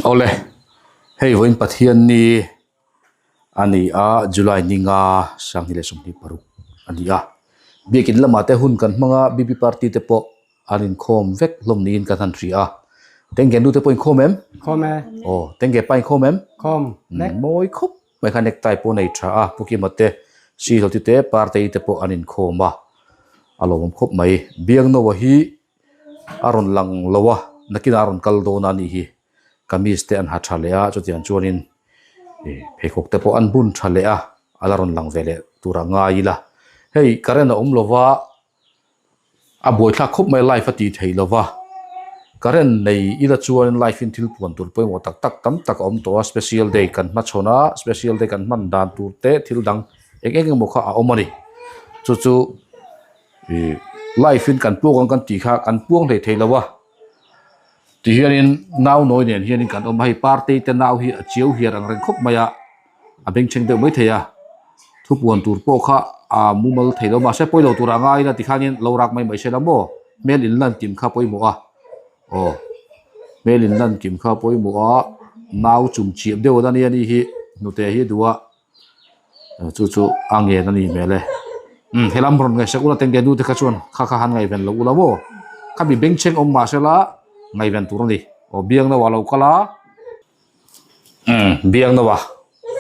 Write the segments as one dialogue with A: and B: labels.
A: Awle, hei vawiin Pathianni a ni a, July ni nga sanghnih leh 26 a ni a. Biakin lamah te hun kan hmang a, BB party te pawh an inkhawm vek hlawm niin kan han hria a. Tengge nu te pawh inkhawm em?
B: Khawm e.
A: Aw, tengge pa inkhawm em?
B: Khawm vek.
A: Mawi khawp mai kha necktie pawh nei tha a, Pu Kima te, Sihlawti te, Partei te pawh an inkhawm a, a lawmawm khawp mai. Biangnoa hi a rawn lang lo a, nakinah a rawn kal dawn a nih hi. Kamis te an ha tha leh a, chutiang chuanin ih pheikhawk te pawh an bun tha leh a, a la rawn lang ve leh tur a ngai ila. Hei current a awm lo va, a buaithlak khawp mai live a tih theih lo va, current nei ila chuanin live in thil puan tur pawimawh tak tak tam tak a awm tawh a, special day kan hmachhawn a, special day kan hman dan tur te thil dang eng eng emaw kha a awm a ni. Chu chu. Ih life in kan puak ang kan tih kha kan puang hlei thei lo a ti hianin nau nawi nen hianin kan awm a hei party te nau hi a chiau hiar ang reng khawp mai a a bengchheng deuh mai thei a thupuan tur pawh kha a mumal thei lo mahse pawilo tur a ngai ila tikhanin lo rak mai mai se la maw hmel in lan kim kha pawimawh a aw hmel in lan kim kha pawimawh a nau chum chiap deuh a nia ni hi hnute hi a duh a. Chu chu a ngen a nih hmel e umm helam rawn ngaihsak ula tengge nu te kha chuan kha kha han ngaihven loh ula maw khami bengchheng awm mahse la ngaihven tur a ni aw biang no ah lo kal a umm biang no ah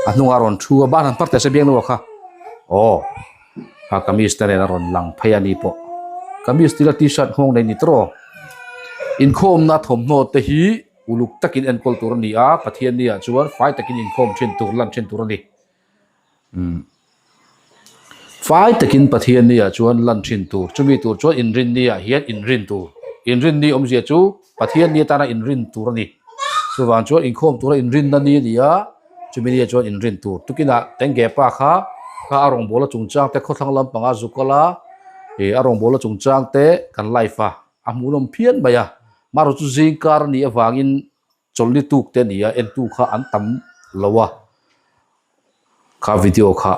A: a hnungah a rawn thu a ban han par teh se biang no ah kha aw kha kamis te nen a rawn lang phei a ni pawh kamis tila t-shirt nghawng nei ni tawh inkhawmna thawmhnaw te hi. Uluk takin enkawl tur a ni a, Pathian ni ah chuan fai takin inkhawm thin tur, lan thin tur a ni. Umm. Fai takin Pathian ni ah chuan lan thin tur, chumi tur chuan inrin ni ah hian inrin tur. Inrin ni awmzia chu Pathian ni atana inrin tur a ni. Chuvang chuan inkhawm tura inrinna ni a ni a, chumi ni ah chuan inrin tur. Tukinah Tengge pa kha kha a rawngbawla chungchang te khawthlang lampanga zuk kala ih a rawngbawla chungchang te kan live a. A hmuhnawm phian mai a, marawh chu zingkar a nih avangin chawlhni tuk te a ni a, entu kha an tam lo a, kha video kha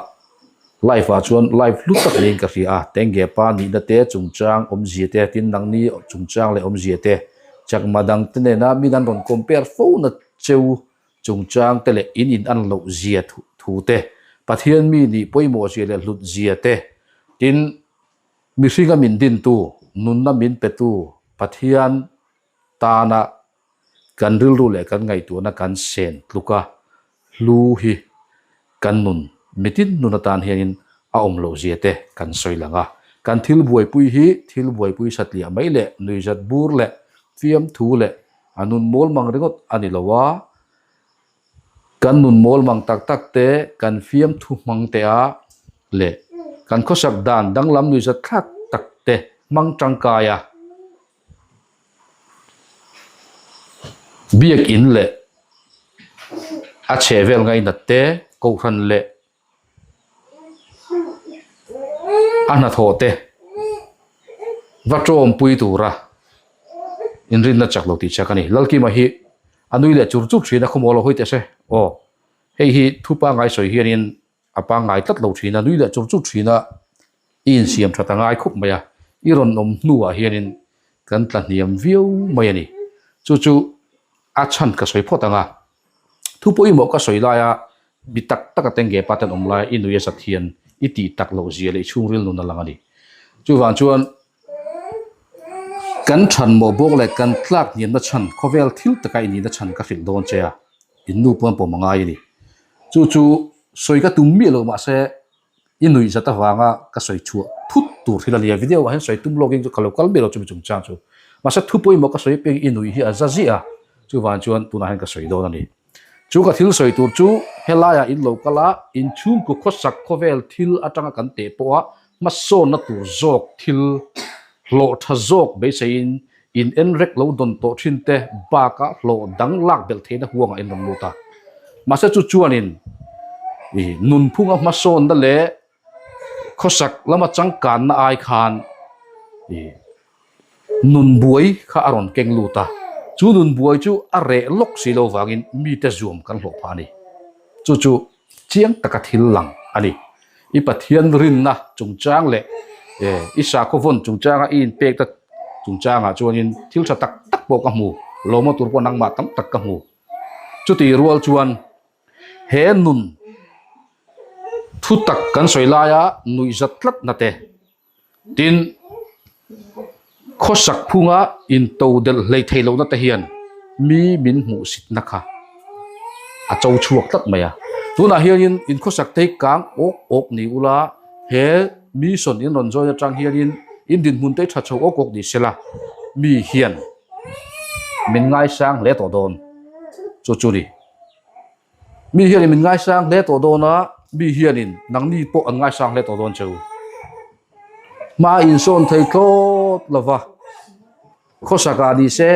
A: live ah chuan live hlu tak niin ka hria a, Tengge pa nihna te chungchang awmzia te tin nangni chungchang leh awmzia te chakma dang te nena min an rawn compare fo na cheu chungchang te leh in in an loh zia thu te Pathian mi nih pawimawh zia leh hlut zia te tin Mihringa min dintu, nunna min petu Pathian tana kan rilru leh kan ngaihtuahna kan sen tluka hlu hi kan nun mitin nun atan hianin a awm loh zia te kan sawi lang a. Kan thil buaipui hi thil buaipui satliah mai leh nuihzat bur leh fiamthu leh a nun mawl mang ringawt a ni lo a, Kan nun mawl mang tak tak te, kan fiamthu hmang te a leh kan khawsak dan danglam nuihzat thlak tak te hmang tangkai a. Biakin leh a chhehvel ngainat te, kohhran leh A hnathawh te va tawmpui tura inrinna chak lo tih chak a ni. Lalkima hi a nui leh chur chur thin a, khawmual lo hawi teh se aw. Hei hi thu pangngai sawi hianin a pangngai tlat lo thin a, nui leh chur chur thin a, i insiam that a ngai khawp mai a, i rawn awm hnuah hianin kan tla hniam viau mai a ni. Chu chu a chhan ka sawi phawt ang a. Thu pawimawh ka sawi laia mi tak taka tengge pa ten awm laia i nui a zat hian i tih tak loh zia leh i chhungril nun a lang a ni. Chuvang chuan kan than mawh bawk leh kan tlak hniamna chhan khawvel thil taka i nihna chhan ka hrilh dawn che a, in nu pawn pawm a ngai a ni. Chu chu sawi ka tum miah lo mahse I nuih zat avanga ka sawi chhuah thut tur thil a nia, video ah hian sawi tum lawkin ka lo kal miah lo chumi chungchang chu. Mahse thu pawimawh ka sawi apiang i nuih hi a za ziah a, chuvang chuan tunah hian ka sawi dawn a ni. Chu ka thil sawi tur chu helaiah in lo kal a, inchhungkaw khawsak khawvel thil atanga kan teh pawha hmasawnna tur zawk thil hlawh tha zawk beiseiin in en rek lo dawn tawh thin te baka hlawh dang lak belh theihna huangah in rawn lut a. Mahse chu chuanin i nunphunga hmasawnna leh khawsak lama changkanna ai khan i nun buai kha a rawn keng lut a. Chu nun buai chu a reh lawk si lo vangin mite zuam kan hlawh phah a ni. Chu chu chiang taka thil lang a ni. I Pathian rinna chungchang leh i sakhaw vawn chungchanga i inpekna chungchangah chuanin thil tha tak tak pawh ka hmu, lawmna tur pawh nangmah tam tak ka hmu. Chutih rual chuan he nun thu tak kan sawi laia nuihzat tlatna te, tin khawsak phunga into delh hlei thei lohna te hian mi min hmuhsitna kha a cho chhuak tlat mai a. Tunah hianin in khawsak te hi kang awk awk ni ula he mission in rawn join atang hianin in dinhmun te hi tha chho awk awk ni sela mi hian min ngaisang hle tawh dawn chu chu ni. Mi hianin min ngaisang hle tawh dawn a, mi hianin nangni pawh an ngaisang hle tawh dawn che u. Hma insawn thei tlawt lova khawsakah ni se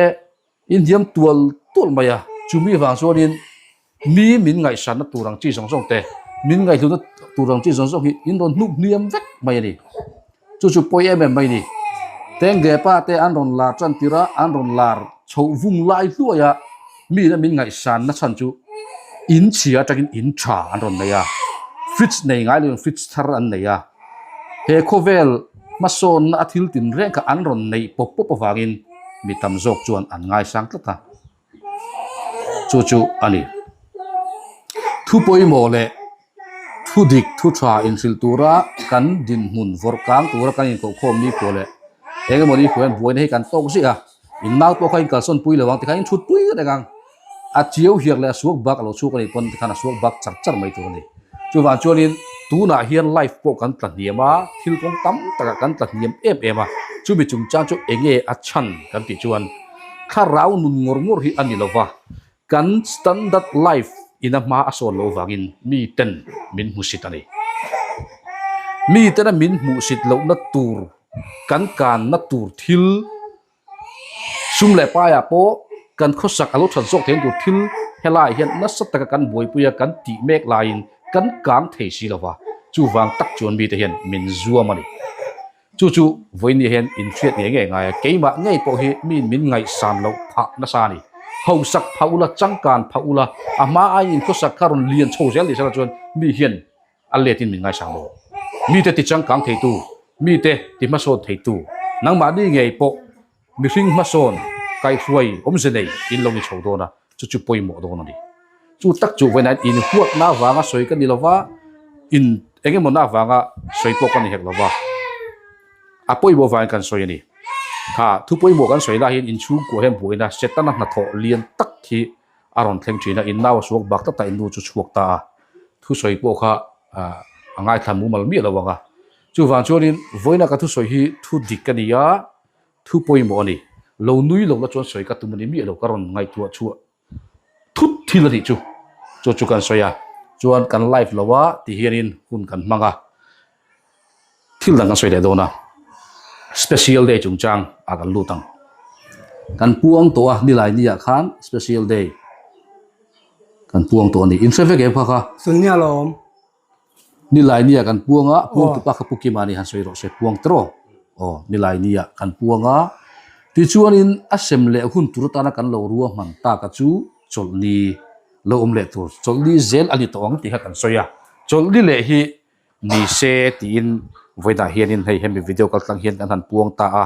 A: inhniam tual tual mai a, chumi vang chuanin mi min ngaihsanna tur ang chi zawng zawng te, min ngaihhlutna tur ang chi zawng zawng hi in rawn hnuk hniam vek mai a ni. Chu chu pawi em em mai ni. Tengge pa te an rawn lar tan tir a, an rawn lar chhoh vung lai hluai a, mi ina min ngaihsan na chhan chu in chhia atangin in tha an rawn nei a, fridge nei ngai loin fridge thar an nei a, he khawvel hmasawnna a thil tin reng kha an rawn neih pawp pawp avangin mi tam zawk chuan an ngaisang tlat a, chu chu a ni. Thu pawimawh leh Thu dik, thu tha inhrilh tura kan dinhmun vawrh kang tura kan inkohkhawm ni pawh leh eng emaw ni pawh hian buaina hi kan tawk ziah a, in nau pawh kha inkalsawn pui lo ang tikhan in thut pui reng ang. A chiau hiak leh a suak bak a lo chhuak a nih pawn tikhan a suak bak char char mai tur a ni. Chuvang chuanin tunah hian life pawh kan tla hniam a, thil kawng tam takah kan tla hniam em em a, chumi chungchang chu eng nge a chhan kan tih chuan thlarau nun ngawr ngawr hi a ni lo va, Kan standard life ina hma a sawn loh vangin mi ten min hmusit a ni. Mi tena min hmuhsit lohna tur, kan kanna tur thil, sum leh paiah pawh kan khawsak a lo that zawk theihna tur thil helaiah hian nasa taka kan buaipui a, kan tih mek laiin kan kang thei si lo va, chuvang tak chuan mite hian min zuam a ni. Chu chu vawinia hian inhriat ngei ngei ngai a, keimah ngei pawh hi miin min ngaihsan loh phah nasa a ni. Hausak phah ula, changkan phah ula, a hma aiin inkhawsak kha rawn lian chho zel ni sela chuan mi hian a letin min ngaisang lo. Mite ti changkang theitu, mite ti hmasawn theitu, nangmahni ngei pawh Mihring hmasawn kaihruai awmze nei in lo ni chho dawn a, chu chu pawimawh dawn a ni. Chu tak chu vawiin inhuatna avanga sawi ka ni lova, in eng emawna avanga sawi pawh ka ni hek lova, a pawimawh avangin kan sawi a ni. Kha thu pawimawh kan sawi lai hian inchhungkua hian buaina Setana hnathawh lian tak hi a rawn thleng thin a, in nau a suak bak tlat a, in nu chu chhuak ta a, thusawi pawh kha a ngaithla mumal miah lo ang a. Chuvang chuanin vawiina ka thusawi hi thu dik a ni a, Thu pawimawh a ni. Lo nui lo la chuan sawi ka tum a ni miah lo, ka rawn ngaihtuah chhuah thut thil a nih chu. Chu chu kan sawi a, chuan kan live lo a ti hianin hun kan hmang a, thil dang kan sawi leh dawn a, special day chungchang ah kan lut ang. Kan puang tawh a, nilai ni ah khan special day kan puang tawh a ni. In hre vek em kha kha?
B: Sunni alawm.
A: Nilai nia kan puang a, puang tupa kha Pu Kima nih han sawi rawh se, puang tawh rawh. Aw, nilai nia kan puang a, tichuanin a sem leh hun tur atana kan lo ruahman tak a chu chawlhni lo awm leh tur, chawlhni zel a ni tawh ang tih kha kan sawi a, chawlhni leh hi ni se tiin vawiinah hianin hei hemi video kal tlang hian kan han puang ta a.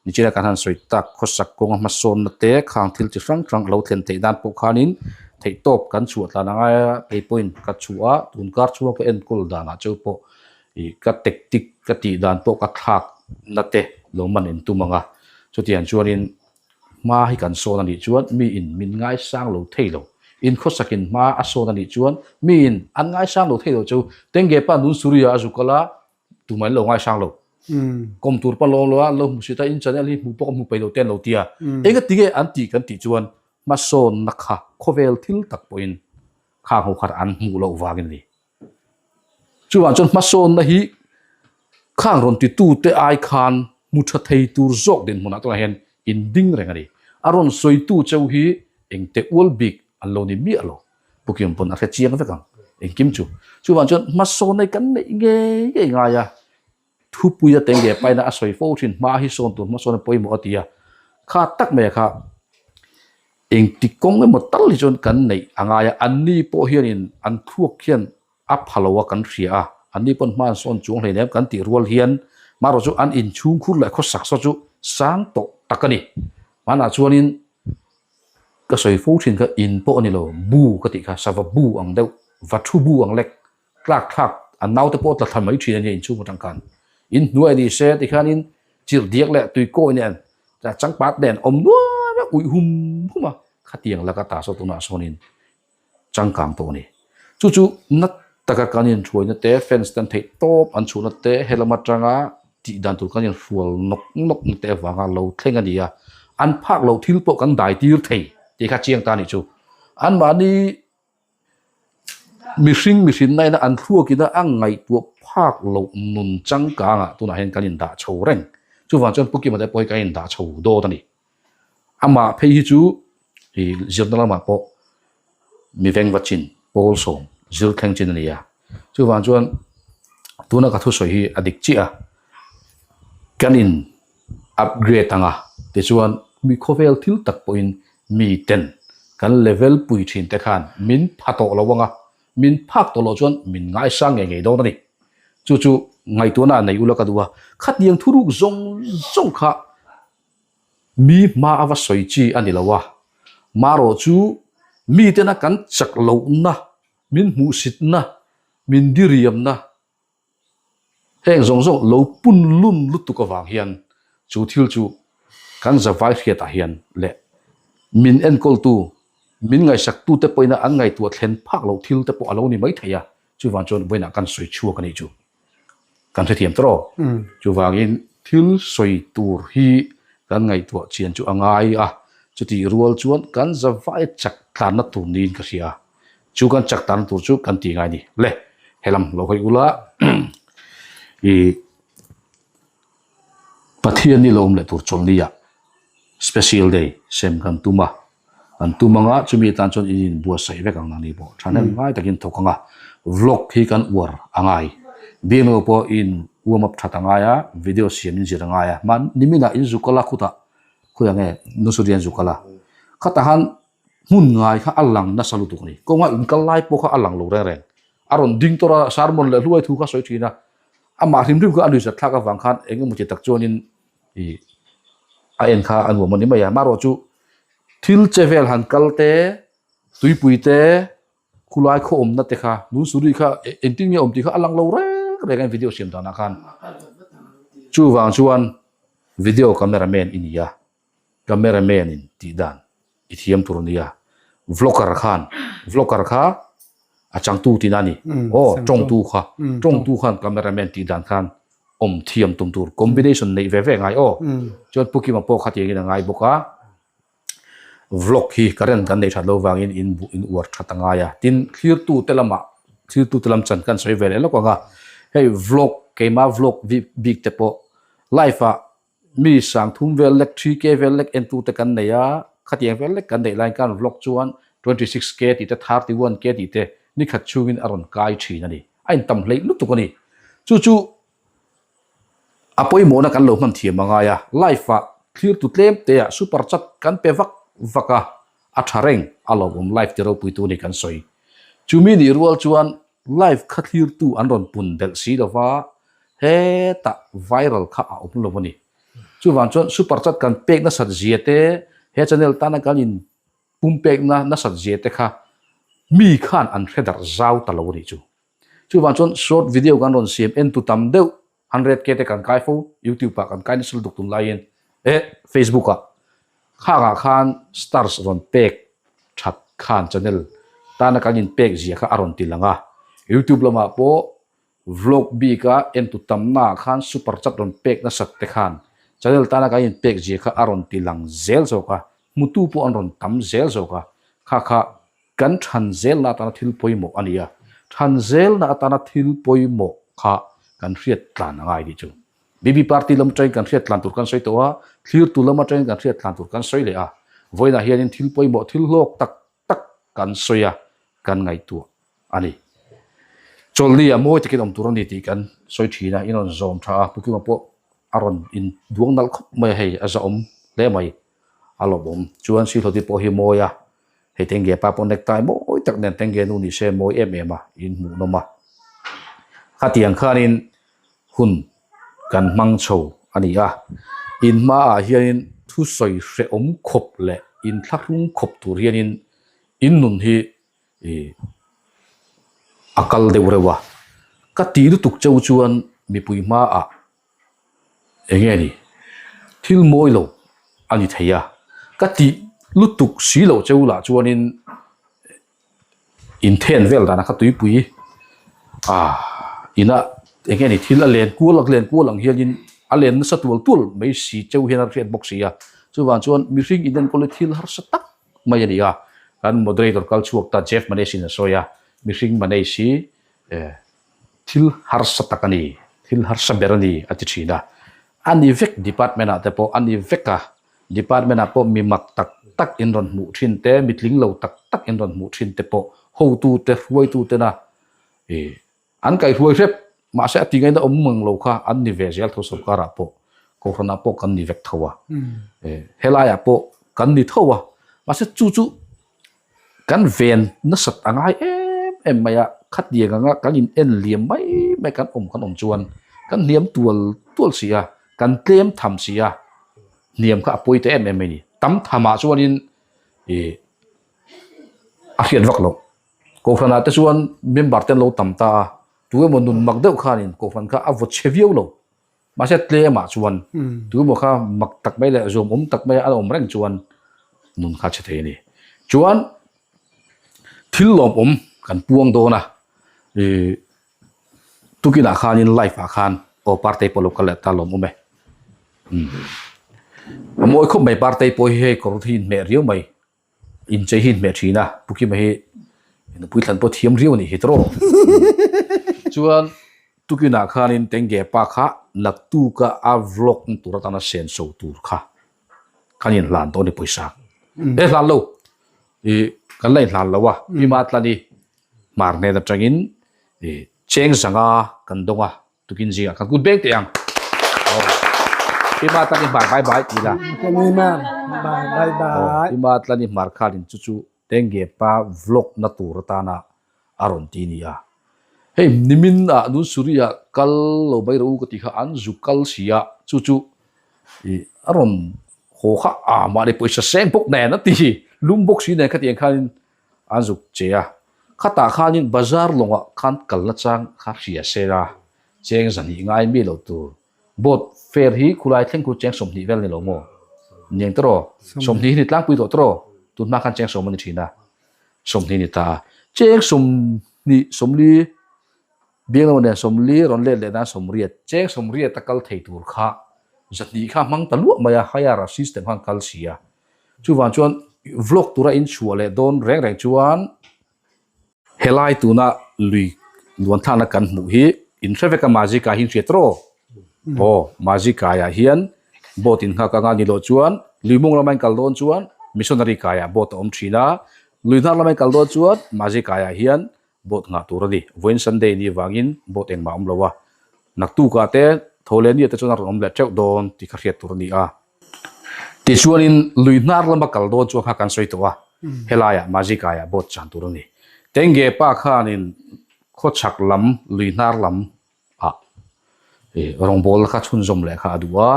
A: Nichina kan han sawi tak khawsak kawnga hmasawnna te khang thil chi hrang hrang a lo thlen theih nan pawh khanin theihtawp kan chhuah tlan a ngai a, kei pawhin ka chhuah a, tun kar chhunga ka enkawl danah cheu pawh ih ka tactic ka tih dan pawh ka thlak na te lo man in tum ang a, chutiang chuanin hma hi kan sawn a nih chuan miin min ngaisang lo thei lo, in khawsakin hma a sawn a nih chuan miin an ngaisang lo thei lo chu Tengge pa Nunsuria a zuk kal a, Tumah in lo ngaisang lo. Kawm tur pa lawng lo a, lo hmu si ta in channel hi hmu pawh ka hmu peih lo te an lo ti a. Enga ti nge an tih kan tih chuan hmasawnna kha khawvel thil tak pawhin khang ho khat an hmuh loh vangin a ni. Chuvang chuan hmasawnna hi khang rawn titu te ai khan hmu tha thei tur zawk dinhmunah tunah hian in ding reng a ni. A rawn sawitu cheu hi engte ual bik an lo ni miah lo. Pu Kim pawn a hre chiang vek ang engkim chu. Chuvang chuan hmasawn nei kan neih ngei ngei ngai a, thupuia teng leh paina a sawi fo thin hma hi sawn tur hmasawn a pawimawh a ti a, kha tak mai kha engti kawng emaw tal hi chuan kan neih a ngai a, anni pawh hianin an thluak hian a pha lo a kan hria a, anni pawn hma an sawn chuang hleinem kan tih rual hian marawh chu an inchhungkhur leh khawsak saw chu sang tawh tak a ni. Hmanah chuanin. Ka sawi fo thin kha in pawh a ni lo, bu ka tih kha sava bu ang deuh, va thu bu ang lek, tlak thlak an naute pawh tla thla mai thin a nia inchhung atang khan. In hnuai ni se tikhianin chirh diak leh tuikawi nen changpat nen awm nuai mai uih hum hum a, khatiang laka ta saw tunah sawnin changkang tawh a ni. Chu chu na taka kan inhruaina te, fans ten theih tawp an chhuhna te, helam atanga tih dan tur kan inhrual nawk nawk na te avanga lo thleng a ni a, an phak loh thil pawh kan dai tir thei tih kha chiang ta a nih chu. Anmahni mihring mihrinna ina an thluakina a ngaihtuah phak loh nun changkangah tunah hian kan indah chho reng. Chuvang chuan Pu Kima te pawh hi kan indah chho dawt a ni. Amah phei hi chu ih zirna lamah pawh mi vengva chin pawl sawm zir thleng chin a ni a. Chuvang chuan tuna ka thusawi hi a dik chiah a, kan in upgrade ang a tichuan mi khawvel thil tak pawhin mi ten kan level pui thin te khan min pha tawh lo ang a, min phak tawh loh chuan min ngaisang ngei ngei dawn a ni. Chu chu ngaihtuahna a nei ula ka duh a, khatiang thuruk zawng zawng kha Mi hma a va sawi chi a ni lo a, marawh chu mitena kan chak lohna, min hmuhsitna, min diriamna heng zawng zawng lo pun lun lutuk avang hian chu thil chu kan zavai hriatah hian leh min enkawltu, min ngaihsaktute pawhina an ngaihtuah thlen phak loh thil te pawh a lo ni maithei a, chuvang chuan vawiinah kan sawi chhuak a nih chu. Kan hrethiam tawh aw. Chuvangin thil sawi tur hi kan ngaihtuah chian chu a ngai a, chutih rual chuan kan zavai chak tlanna tur niin ka hria. Chu kan chak tlanna tur chu kan tih ngai a ni. Le, helam lo hawi ula i Pathian ni lo awm leh tur chawlhni ah special day sem kan tum a. An tum anga chumi atan chuan in inbuatsaih vek ang nangni pawh thahnem ngai takin thawk anga vlog hi kan uar a ngai. Bianglo pawh in warm up that a ngai a, video siam in zir a ngai a. Mahni niminah in zuk kal a khutah khawiah nge Nusuri an zuk kal a, khatah khan hmun ngai kha a lang nasa lutuk a ni. Kawnga in kal lai pawh kha a lang lo reng reng. A rawn ding tawrh a, sermon leh hluai thu kha sawi thin a, amah hrim hrim kha a nuihzat thlak avang khan eng emaw ti tak chuanin ih a en kha a nuam a ni mai a marawh chu thil che vel han kal te tuipui te khulai khaw awmna te kha lungsuri kha engtin nge awm tih kha a lang lo reng reng a video siam danah khan chuvang chuan video camera man i ni a. Camera man in tih dan i thiam tur a nia. Vlogger khan, vlogger kha a changtu tihna a ni. Aw, tawngtu kha, tawngtu khan camera man tih dan khan awm thiam tum tur combination neih ve ve ngai aw. Chuan Pu Kima pawh khatiangin a ngai bawk a. Vlog hi current kan nei that lo vangin in buh in uar that a ngai a. Tin, thlirtu te lamah, thlirtu te lam chan kan sawi ve leh lawk ang a. Hei vlog, keima vlog bik te pawh live ah Mi sangthum vel lek, 3K vel lek entute kan nei a, khatiang vel lek kan neih laiin kan vlog chuan 26K tih te, 31K tih te ni khat chhungin a rawn kai thin a ni. A intam hleih lutuk a ni. Chu chu a pawimawhna kan lo hman thiam a ngai a, live ah thlirtu tlem te ah super chat kan pe vak vak a, a tha reng a lawmawm live ti ropuitu a ni kan sawi. Chumi nih rual chuan Live kha thlirtu an rawn pun belh si lo va, hetah viral kha a awm lo a ni. Chuvang chuan super chat kan pek nasat zia te, he channel tana kan in pum pekna nasat zia te kha mi khan an hre darh zau ta lo a nih chu. Chuvang chuan short video kan rawn siam entu tam deuh 100k te kan kai fo, youtube ah kan kai nasa lutuk tun laiin eh facebook ah khangah khan stars rawn pek that khan channel tana kan in pek zia kha a rawn ti lang a, youtube lamah pawh vlog bik a entu tamna ah khan super chat rawn pek nasat te khan channel tana kan in pek zia kha a rawn ti lang zel zawk a, hmutu pawh an rawn tam zel zawk a, kha kha Kan than zelna atana thil pawimawh a ni a, than zelna atana thil pawimawh kha kan hriat tlan a ngai tih chu. BB Party lam atangin kan hriat tlan tur kan sawi tawh a, thlirtu lam atangin kan hriat tlan tur kan sawi leh a. Vawiinah hianin thil pawimawh thil hlawk tak tak kan sawi a, kan ngaihtuah a ni. Chawlhni a mawi takin awm tur a ni tih kan sawi thin a, in rawn zawm tha a, Pu Kima pawh a rawn in duang nalh khawp mai a hei, a zahawm hle mai. A lawmawm chuan Sihlawti pawh hi mawi a, hei Tengge pa pawh necktie mawi tak nen Tengge nu ni se mawi em em a, in hmuhnawm a. Khatiang khanin hun kan hmang chho a ni a, in hmaah hianin thusawi hrehawm khawp leh inthlahrung khawp tur hianin in nun hi ih a kal deuh reuh a. Ka ti lutuk cheu chuan mipui hmaah eng nge ni thil mawi lo a ni thei a. Ka ti lutuk si loh cheu lah chuanin Inthen vel danah kha tuipui ah ina eng nge ni thil a len kual a len kual ang hianin a len nasa tual tual mai si cheu hian a hriat bawk si a chuvang chuan mihring inenkawl hi thil harsa tak mai a ni a kan moderator kal chhuak ta Jeff Manesh in a sawi a mihring Manesh hi eh thil harsa tak a ni thil harsa ber a ni a ti thin a a ni vek department ah te pawh a ni vek a. Department ah pawh mi mak tak tak in rawn hmuh thin te, mi tling lo tak tak in rawn hmuh thin te pawh hotu te, hruaitu tena ih an kaihruai hrep. Mahse a tingaina awm mang lo kha an ni ve zel tho sorkar ah pawh, kohhran ah pawh kan ni vek tho a, eh helai ah pawh kan ni tho a. Mahse chu chu kan ven nasat a ngai em em mai a, khatiang anga kan in en liam mai mai kan awm kan awm chuan kan hniam tual tual si a, kan tlem tham si a, hniam kha a pawi ta em em mai a ni. Tam thamah chuanin ih a hriat vak loh. Kohhranah te chuan member te an lo tam ta a, tu emaw nun mak deuh khanin kohhran kha a vaw chhe viau lo. Mahse tlemah chuan tu emaw kha mak tak mai leh zuam awm tak mai a awm reng chuan nun kha a che thei a ni. Chuan thil lawmawm kan puang dawn a, ih tukinah khanin live ah khan aw partei pawh lo kal leh ta lawmawm e. Umm a mawi khawp mai partei pawh hi hei kawr hi inhmeh riau mai. Inchei hi inhmeh thin a, Pu Kima hi nupui thlan pawh thiam riau a nih hi tawrh. Chuan tukinah khanin Tengge pa kha naktuka a vlog na tur atana senso tur kha kan inhlan tawh a ni pawisa. E hlan lo, ih kan la inhlan lo a, Pima Tlani hmar hnen atangin ih cheng zanga kan dawng a. Tukin zingah kan kut beng teh ang. Aw. Ima tlani hmar bai bai ti la.
B: Ima bai bai.
A: Ima tlani hmar khanin chu chu Tengge pa vlog na tur atana a rawn ti ni a. Hei nimin ah Nunsuri ah kal lo mai rawh u ka ti kha an zu kal si a chu chu i a rawn haw kha a mahni pawisa seng bawk nen a ti lum bawk si nen khatiang khanin An zuk che a, khatah khanin bazar lawngah khan kalna chang kha hria se a, cheng zahnih ngai mi lo tur. Boat fare hi khulai thleng khu cheng 20 vel ni lo maw? Niang tawh rawh, 20 hi ni tlangpui tawh tawh rawh, tun hma khan cheng 10 a ni thin a, 20 ni ta a, cheng 20, 40, bianglo nen 40 rawn let leh nan 80, cheng 80 a kal thei tur kha zahnih kha hmang ta luah mai a, higher system khan kal si a. Chuvang chuan vlog tura in chhuah leh dawn reng reng chuan helai tuna lui luan thlakna kan hmuh hi in hre vek a Mazika hi in hriat rawh aw Mazikaiah hian boat in nghak anga ni loh chuan lui mawng lama in kal dawn chuan missionary kaiah boat a awm thin a lui hnar lama in kal dawn chuan Mazikaiah hian Boat nghah tur a ni. Vawiin Sunday ni vangin boat engmah a awm lo a. Naktukah te tho leh nia te chuan a rawn awm leh teuh dawn tih kha hriat tur a ni a. Tichuanin lui hnar lama kal dawn chuan kha kan sawi tawh a, helaiah Mazikaiah boat chan tur a ni. Tengge pa khanin khawchhak lam lui hnar lam ah rawngbawlna kha chhunzawm leh kha a duh a,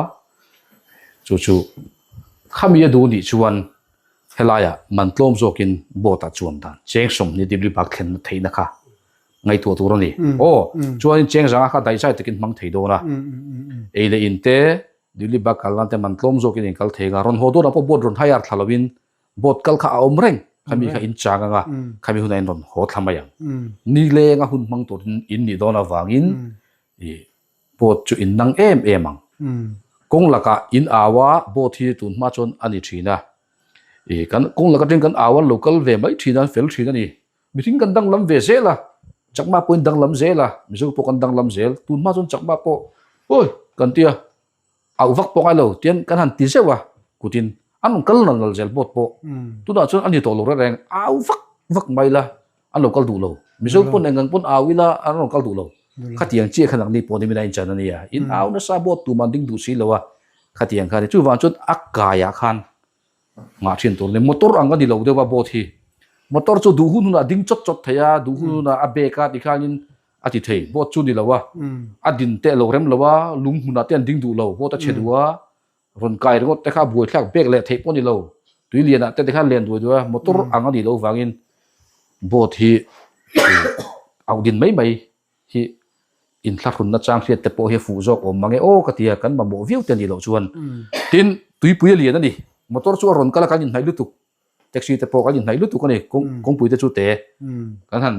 A: chu chu khami a duh nih chuan helaiah man tlawm zawkin boat ah chuan dan cheng 20 degree bak thlenna theihna kha ngaihtuah tur a ni. Aw, chuanin cheng zanga kha daihzai takin hmang thei dawn a, ei leh in te degree bak kal nan te man tlawm zawkin in kal thei ang a, rawn haw dawnah pawh boat rawn hire thla lovin Boat kal kha a awm reng, khami kha in chang anga, khami hunah in rawn haw thla mai ang. Ni lenga hun hmang tur in nih dawn avangin i boat chu in nang em em ang. Kawng lakah in au a, boat hi tun hma chuan a ni thin a. I kan kawng lak atangin kan au a, lo kal ve mai thin a, an fel thin a ni. Mihring kan danglam ve zel a, Chakma pawhin danglam zel a, Mizo pawh kan danglam zel. Tun hma chuan Chakma pawh awi kan ti a. Auh vak pawh ngai lo tian kan han ti zeuh a, kutin an rawn kal nal nal zel boat pawh. Tunah chuan a ni tawh lo reng reng, au vak vak mai la, an lo kal duh lo. Mizo pawn eng ang pawn au ila an rawn kal duh lo. Khatiang chiah khan nangni pawh nimin a inchan a nia, in au nasa boat tumah an ding duh si lo a, khatiang kha a ni. Chuvang chuan a kaiah khan Nghah thin tur ni. Motor ang a ni lo deuh a boat hi. Motor chu duh hun hunah a ding chawt chawt thei a, duh hun hunah a bag a tikhanin a ti thei. Boat chu ni lo a, a din teh lo rem lo a, lung hmunah te an ding duh lo, boat a chhe duh a, rawn kai ringawt te kha buaithlak bag leh theih pawh ni lo. Tui lianah te tikhan len duai duai a, motor ang a nih loh vangin boat hi auh din mai mai hi inthlahrunna chang hriat te pawh hi a fuh zawk awm mang e aw ka ti a, kan mamawh viau te a nih loh chuan. Tin, tuipui a lian a ni, motor chu a rawn kal a kan inhnaih lutuk, taxi te pawh kan inhnaih lutuk a ni, kawngpui te chu te kan han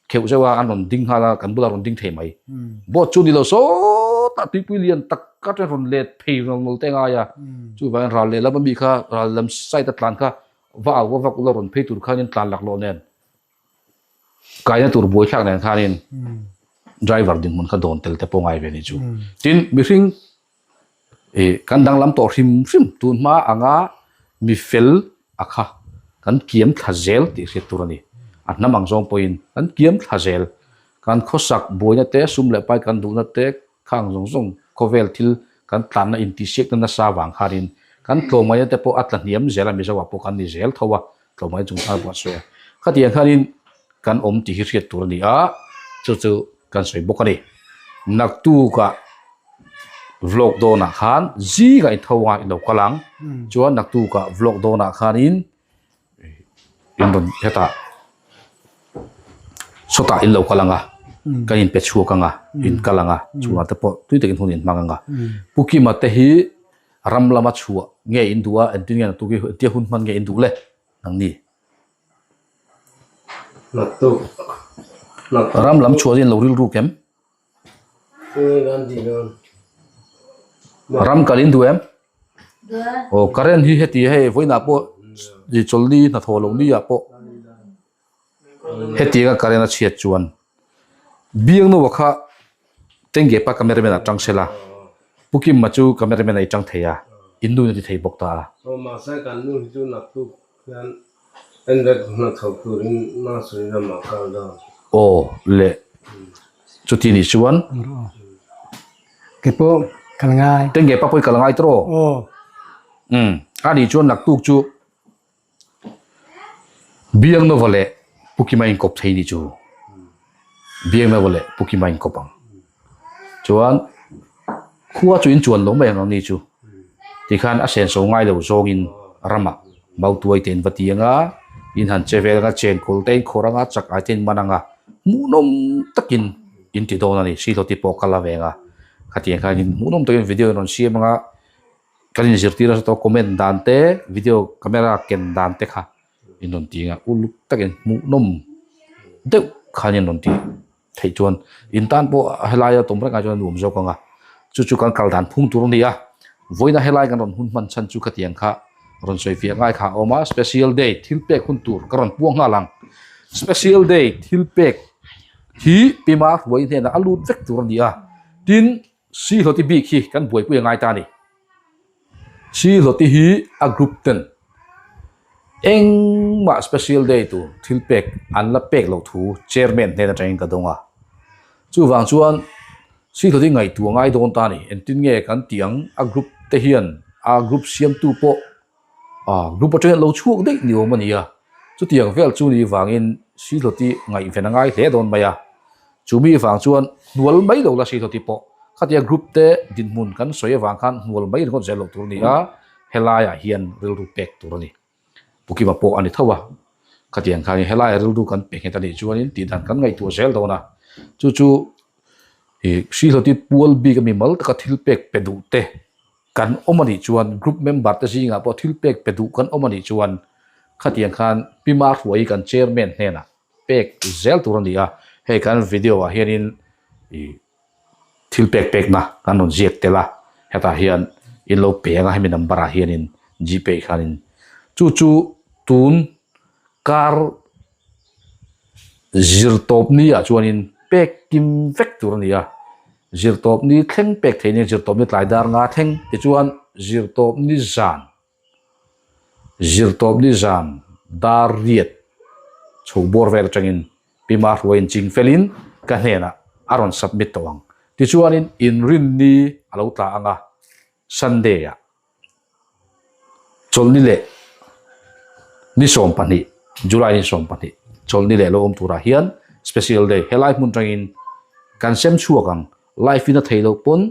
A: kheuh zeuh a, an rawn ding nghal a, kan bulah rawn ding thei mai. Boat chu ni lo sawtah tuipui lian tak atang rawn let phei nawl nawl te ngai a, chuvangin ral lehlam ami kha ral lam side a tlan kha va au va vak ula rawn phei tur khanin tlan laklawh nen kaina tur buaithlak nen khanin driver dinhmun kha dawn tel te pawh ngai ve ni chu. Tin, mihring Ih kan danglam tawh hrim hrim tun hma anga mi fel a kha kan kiam thla zel tih hriat tur a ni. A hnam ang zawng pawhin kan kiam thla zel. Kan khawsak buaina te, sum leh pai kan duhna te khang zawng zawng khawvel thil kan tlanna intihsiakna nasa vang khanin kan tlawmngaihna te pawh a tla hniam zel a, Mizo ah pawh kan ni zel tho a, tlawmngaihna chungchang pawh a sawi a. Khatiang khanin kan awm tih hi hriat tur a ni a, chu chu kan sawi bawk a ni. Naktukah vlog dawnah khan zingah i tho anga i lo kal ang, chuan naktukah vlog dawnah khanin in rawn hetah sawtah in lo kal ang a, kan inpe chhuak ang a, in kal ang a, chhungah te pawh tui takin hun in hmang ang a. Pu Kima te hi ram lama chhuah nge in duh a, engtin nge naktuk hi engtia hun hman nge in duh le nangni? Ram lam chhuah in lo rilru kem. Ram kal in duh em? Aw current hi heti hei vawiinah pawh chawlhni hnathawh loh ni ah pawh hetianga current a chhiat chuan Biangnoa kha Tengge pa cameraman ah tang sela Pu Kima chu cameraman ah i tang thei a, in nu in a ti thei bawk ta a.
C: Aw mahse kan nu hi chu naktuk hian enrek hnathawk turin nursery lamah kal dawn.
A: Aw le chuti nih chuan.
B: Kei pawh kal ngai.
A: Tengge pa pawh i kal ngai tawh.
B: Aw.
A: Umm a nih chuan naktuk chu. Biangnova leh Pu Kima inkawp thei ni chu Biangnova leh Pu Kima inkawp ang. Chuan khua chu inchuan lo mai ang ang ni chu. Tikhan a senso ngai lo zawngin ramah mautuai te in va ti anga, in han che vel anga, chenkawl te in khawrh anga, chak ai te in man anga, hmuhnawm takin in ti dawn a ni. Sihlawti pawh kal a veng a, khatiang khan in hmuhnawm takin video in rawn siam anga, Kan inzirtir nasa tawh comment dan te video camera ken dan te kha in rawn ti ang a uluk takin hmuhnawm deuh khan in rawn ti theih chuan in tan pawh helaia tawm reng ai chuan a nuam zawk ang a chu chu kan kal dan phung tur a ni a vawiina helai kan rawn hun hman chhan chu khatiang kha rawn sawi fiah ngai kha a awm a special day thil pek hun tur ka rawn puang nghal ang special day thil pek hi Pima Hruai hnenah a lut vek tur a ni a tin. Sihlawti bik hi kan buaipui a ngai ta a ni. Sihlawti hi a group ten engmah special day tur thil pek an la pek loh thu chairman hnen atangin ka dawng a. Chuvang chuan Sihlawti ngaihtuah ngai dawn ta a ni. Engtin nge kan tih ang a group te hian a group siamtu pawh Ah, group atangin lo chhuak daih ni awm a ni a, chutiang vel chu ni vangin Sihlawti ngaihven a ngai hle dawn mai a, chumi vang chuan hnual mai lo la Sihlawti pawh khatia group te dinhmun kan sawi avang khan hnual mai ringawt zel loh tur a ni a, helaiah hian rilru pek tur a ni. Pu Kima pawh a ni tho a, khatiang khanin helaiah rilru kan pe nghet a nih chuanin tihdan kan ngaihtuah zel dawn a, chu chu ih Sihlawti pual bik a mimal taka thil pek pe duh te Kan awm a nih chuan group member te zingah pawh thil pek pe duh kan awm a nih chuan khatiang khan Pi Mahruai kan chairman hnenah pek zel tur a ni a, hei kan video ah hianin ih thil pek pekna kan rawn ziak tel a, hetah hian in lo pe ang a hemi number ah hianin gpay khanin chu chu tun kar Zirtawp ni ah chuanin pek kim vek tur a ni a, zirtawp ni thleng pek theih nia zirtawp ni tlai dar nga thleng tichuan zirtawp ni zan zirtawp ni zan dar riat chho bawr vel atangin Pima hruaiin ching felin ka hnenah a rawn submit tawh ang tichuanin inrinni a lo tla ang a Sunday ah. Chawlhni leh ni 12, July ni 12, chawlhni leh lo awm turah hian special day helai hmun tangin kan sem chhuak ang, live in a thei loh pawn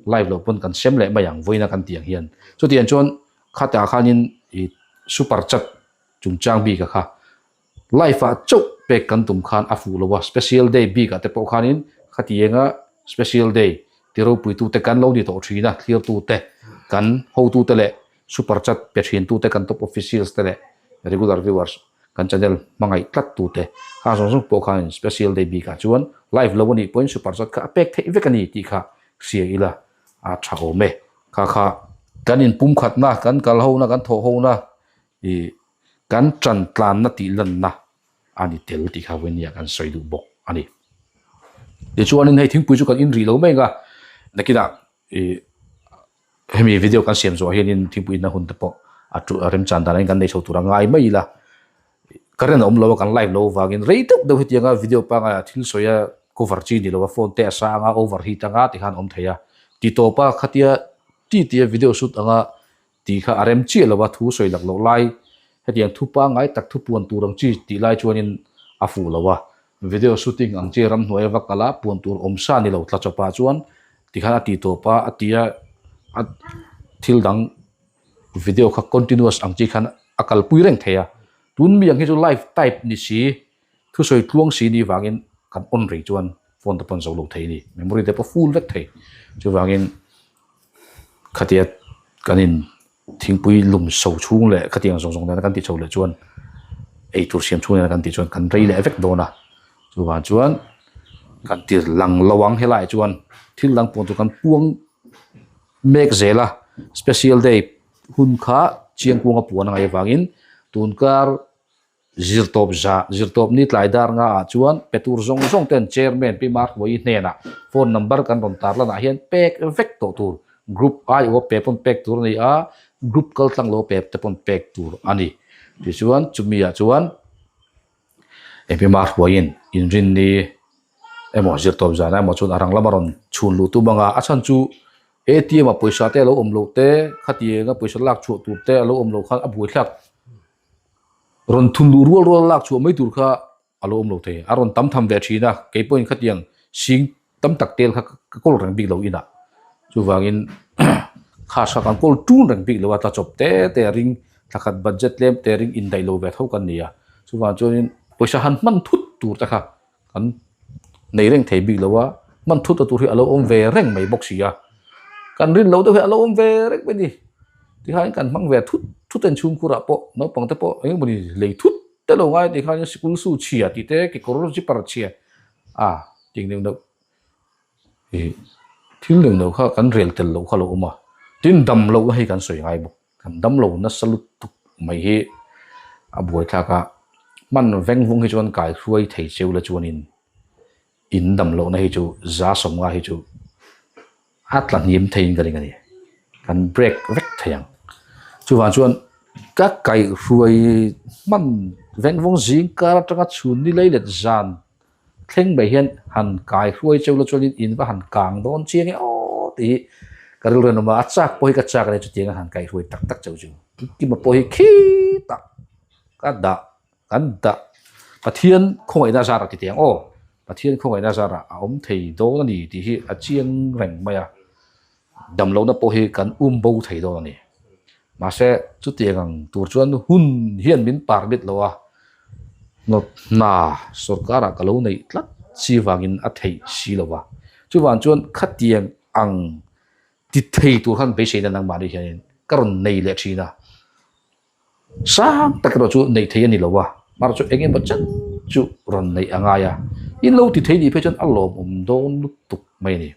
A: live loh pawn kan sem leh mai ang vawiina kan tih ang hian. Chutiang chuan khatah khanin ih. Super Chat chungchang bik a kha live ah chauh pek kan tum khan a fuh lo a, Special Day bik ah te pawh khanin khatianga Special Day ti ropuitute kan lo ni tawh thin a, thlirtute kan hotute leh Super Chat pe thintute kan top officials te leh regular viewers kan channel hmangaih tlat tute kha zawng zawng pawh khanin Special Day bik ah chuan live lo a nih pawhin Super Chat kha a pek theih vek a ni tih kha hria ila a tha awm e. Kha kha kan inpumkhatna, kan kal hona, kan thawh hona ih kan tan tlanna tih lanna a ni tel tih kha vawinia kan sawi duh bawk a ni. Tichuanin hei thingpui chu kan in rih lo mai ang a, nakinah ih hemi video kan siam zawh hianin thingpui inna hun te pawh a tu a remchan dan angin kan nei chho tur a ngai mai ila. Current a awm lo a kan live lo avangin rei deuh deuh hetianga video pangaia thil sawi a cover chi ni lo a phone te a sang a over heat anga ti khan a awm thei a ti tawp a khatia ti tia video shoot anga ti kha a rem chiah lo a thu sawi lak loh lai hetiang thu pangai tak thu puan tur ang chi tih lai chuanin a fuh lo a video shooting ang chi ramhnuai a va kal a puan tur awm sa ni lo tla chawpah chuan tikhan a ti tawp a a tia a thil dang Video kha continuous ang chi khan a kalpui reng thei a, tun mi ang hi chu live type ni si, thusawi tluang si ni vangin kan on rei chuan phone te pawh an zo lo thei a ni, memory te pawh full vek thei. Chuvangin khatia kan in thingpui lum so chhung leh khatiang zawng zawng nena kan tih chho leh chuan eitur siam chhung nena kan tih chuan kan rei leh vek dawn a, chuvang chuan kan ti lang lo ang helaiah chuan thil dang pawh chu kan puang Mek zela special day hun kha Chiangkuanga puan a ngaih avangin tunkar zirtawp za zirtawp ni tlai dar nga ah chuan pe tur zawng zawng ten chairman Pi Marhmuaii hnenah phone number kan rawn tar lanah hian pek vek tawh tur group aiawh pe pawn pek tur a ni a, group kal tlang lo pe te pawn pek tur a ni. Tichuan chumi ah chuan Pi Marhmuaii'n inrinni emaw zirtawp zan emaw chuan a rang lama rawn chhun luh tum anga a chhan chu A_T_M ah pawisa te a lo awm loh te khatianga pawisa lak chhuah tur te a lo awm loh khan a buaithlak rawn thun luh rual rual lak chhuah mai tur kha a lo awm lo thei a rawn tam tham ve thin a keipawhin khatiang sing tam tak tel kha ka kawl reng bik lo inah chuvangin cash kha kan kawl tun reng bik lo a tla chawp te te a ring thla khat budget tlem te ring indaih lo ve tho kan ni a chuvang chuanin pawisa han hman thut tur te kha. Kan nei reng thei bik lo a, hman thut a tur hi a lo awm ve reng mai bawk si a, kan rin loh deuh hi a lo awm ve reng mai ni. Tikhain kan hmang ve thut thut a inchhungkhur ah pawh naupang te pawh eng emawni lei thut te lo ngai tikhain sikul su chhia tih te kekawr zipper chhia a tih neuh neuh ih thil neuh neuh kha kan rel tel loh kha a lo awm a, tin dam lohna hi kan sawi ngai bawk. Kan damlo nasa lutuk mai hi a buaithlak a, hman veng vung hi chuan kai hruai thei cheu la chuanin in damlohna hi chu za sawmnga hi chu a tla hniam theiin ka ring a ni, kan break vek thei ang. Chuvang chuan ka kaihhruai hman veng vung zing kar atanga chhun ni lei let zan Thleng mai hian han kai hruai cheu la chuanin in va han kang dawn chiang e aw tih hi ka rilru en awm a, a chak pawh hi ka chak a nia chutianga han kai hruai tak tak cheu chu. Kima pawh hi khitah ka dah kan dah Pathian khawngaihna zarah ti teh ang aw, Pathian khawngaihna zarah a awm thei dawn a ni tih hi a chiang reng mai a, damlohna pawh hi kan um bo thei dawn a ni. Mahse chutiang ang tur chuan hun hian min permit lo a, nawt hna sorkarah ka lo neih tlat chi vangin a theih si lo va. Chuvang chuan khatiang ang ti thei tur khan beiseina nangmahni hianin ka rawn nei leh thin a. Sang tak erawh chu neih theih a ni lo va, mahse chu eng emaw chen chu rawn neih a ngai a, in lo ti thei nih phei chuan a lawmawm dawn lutuk mai a ni.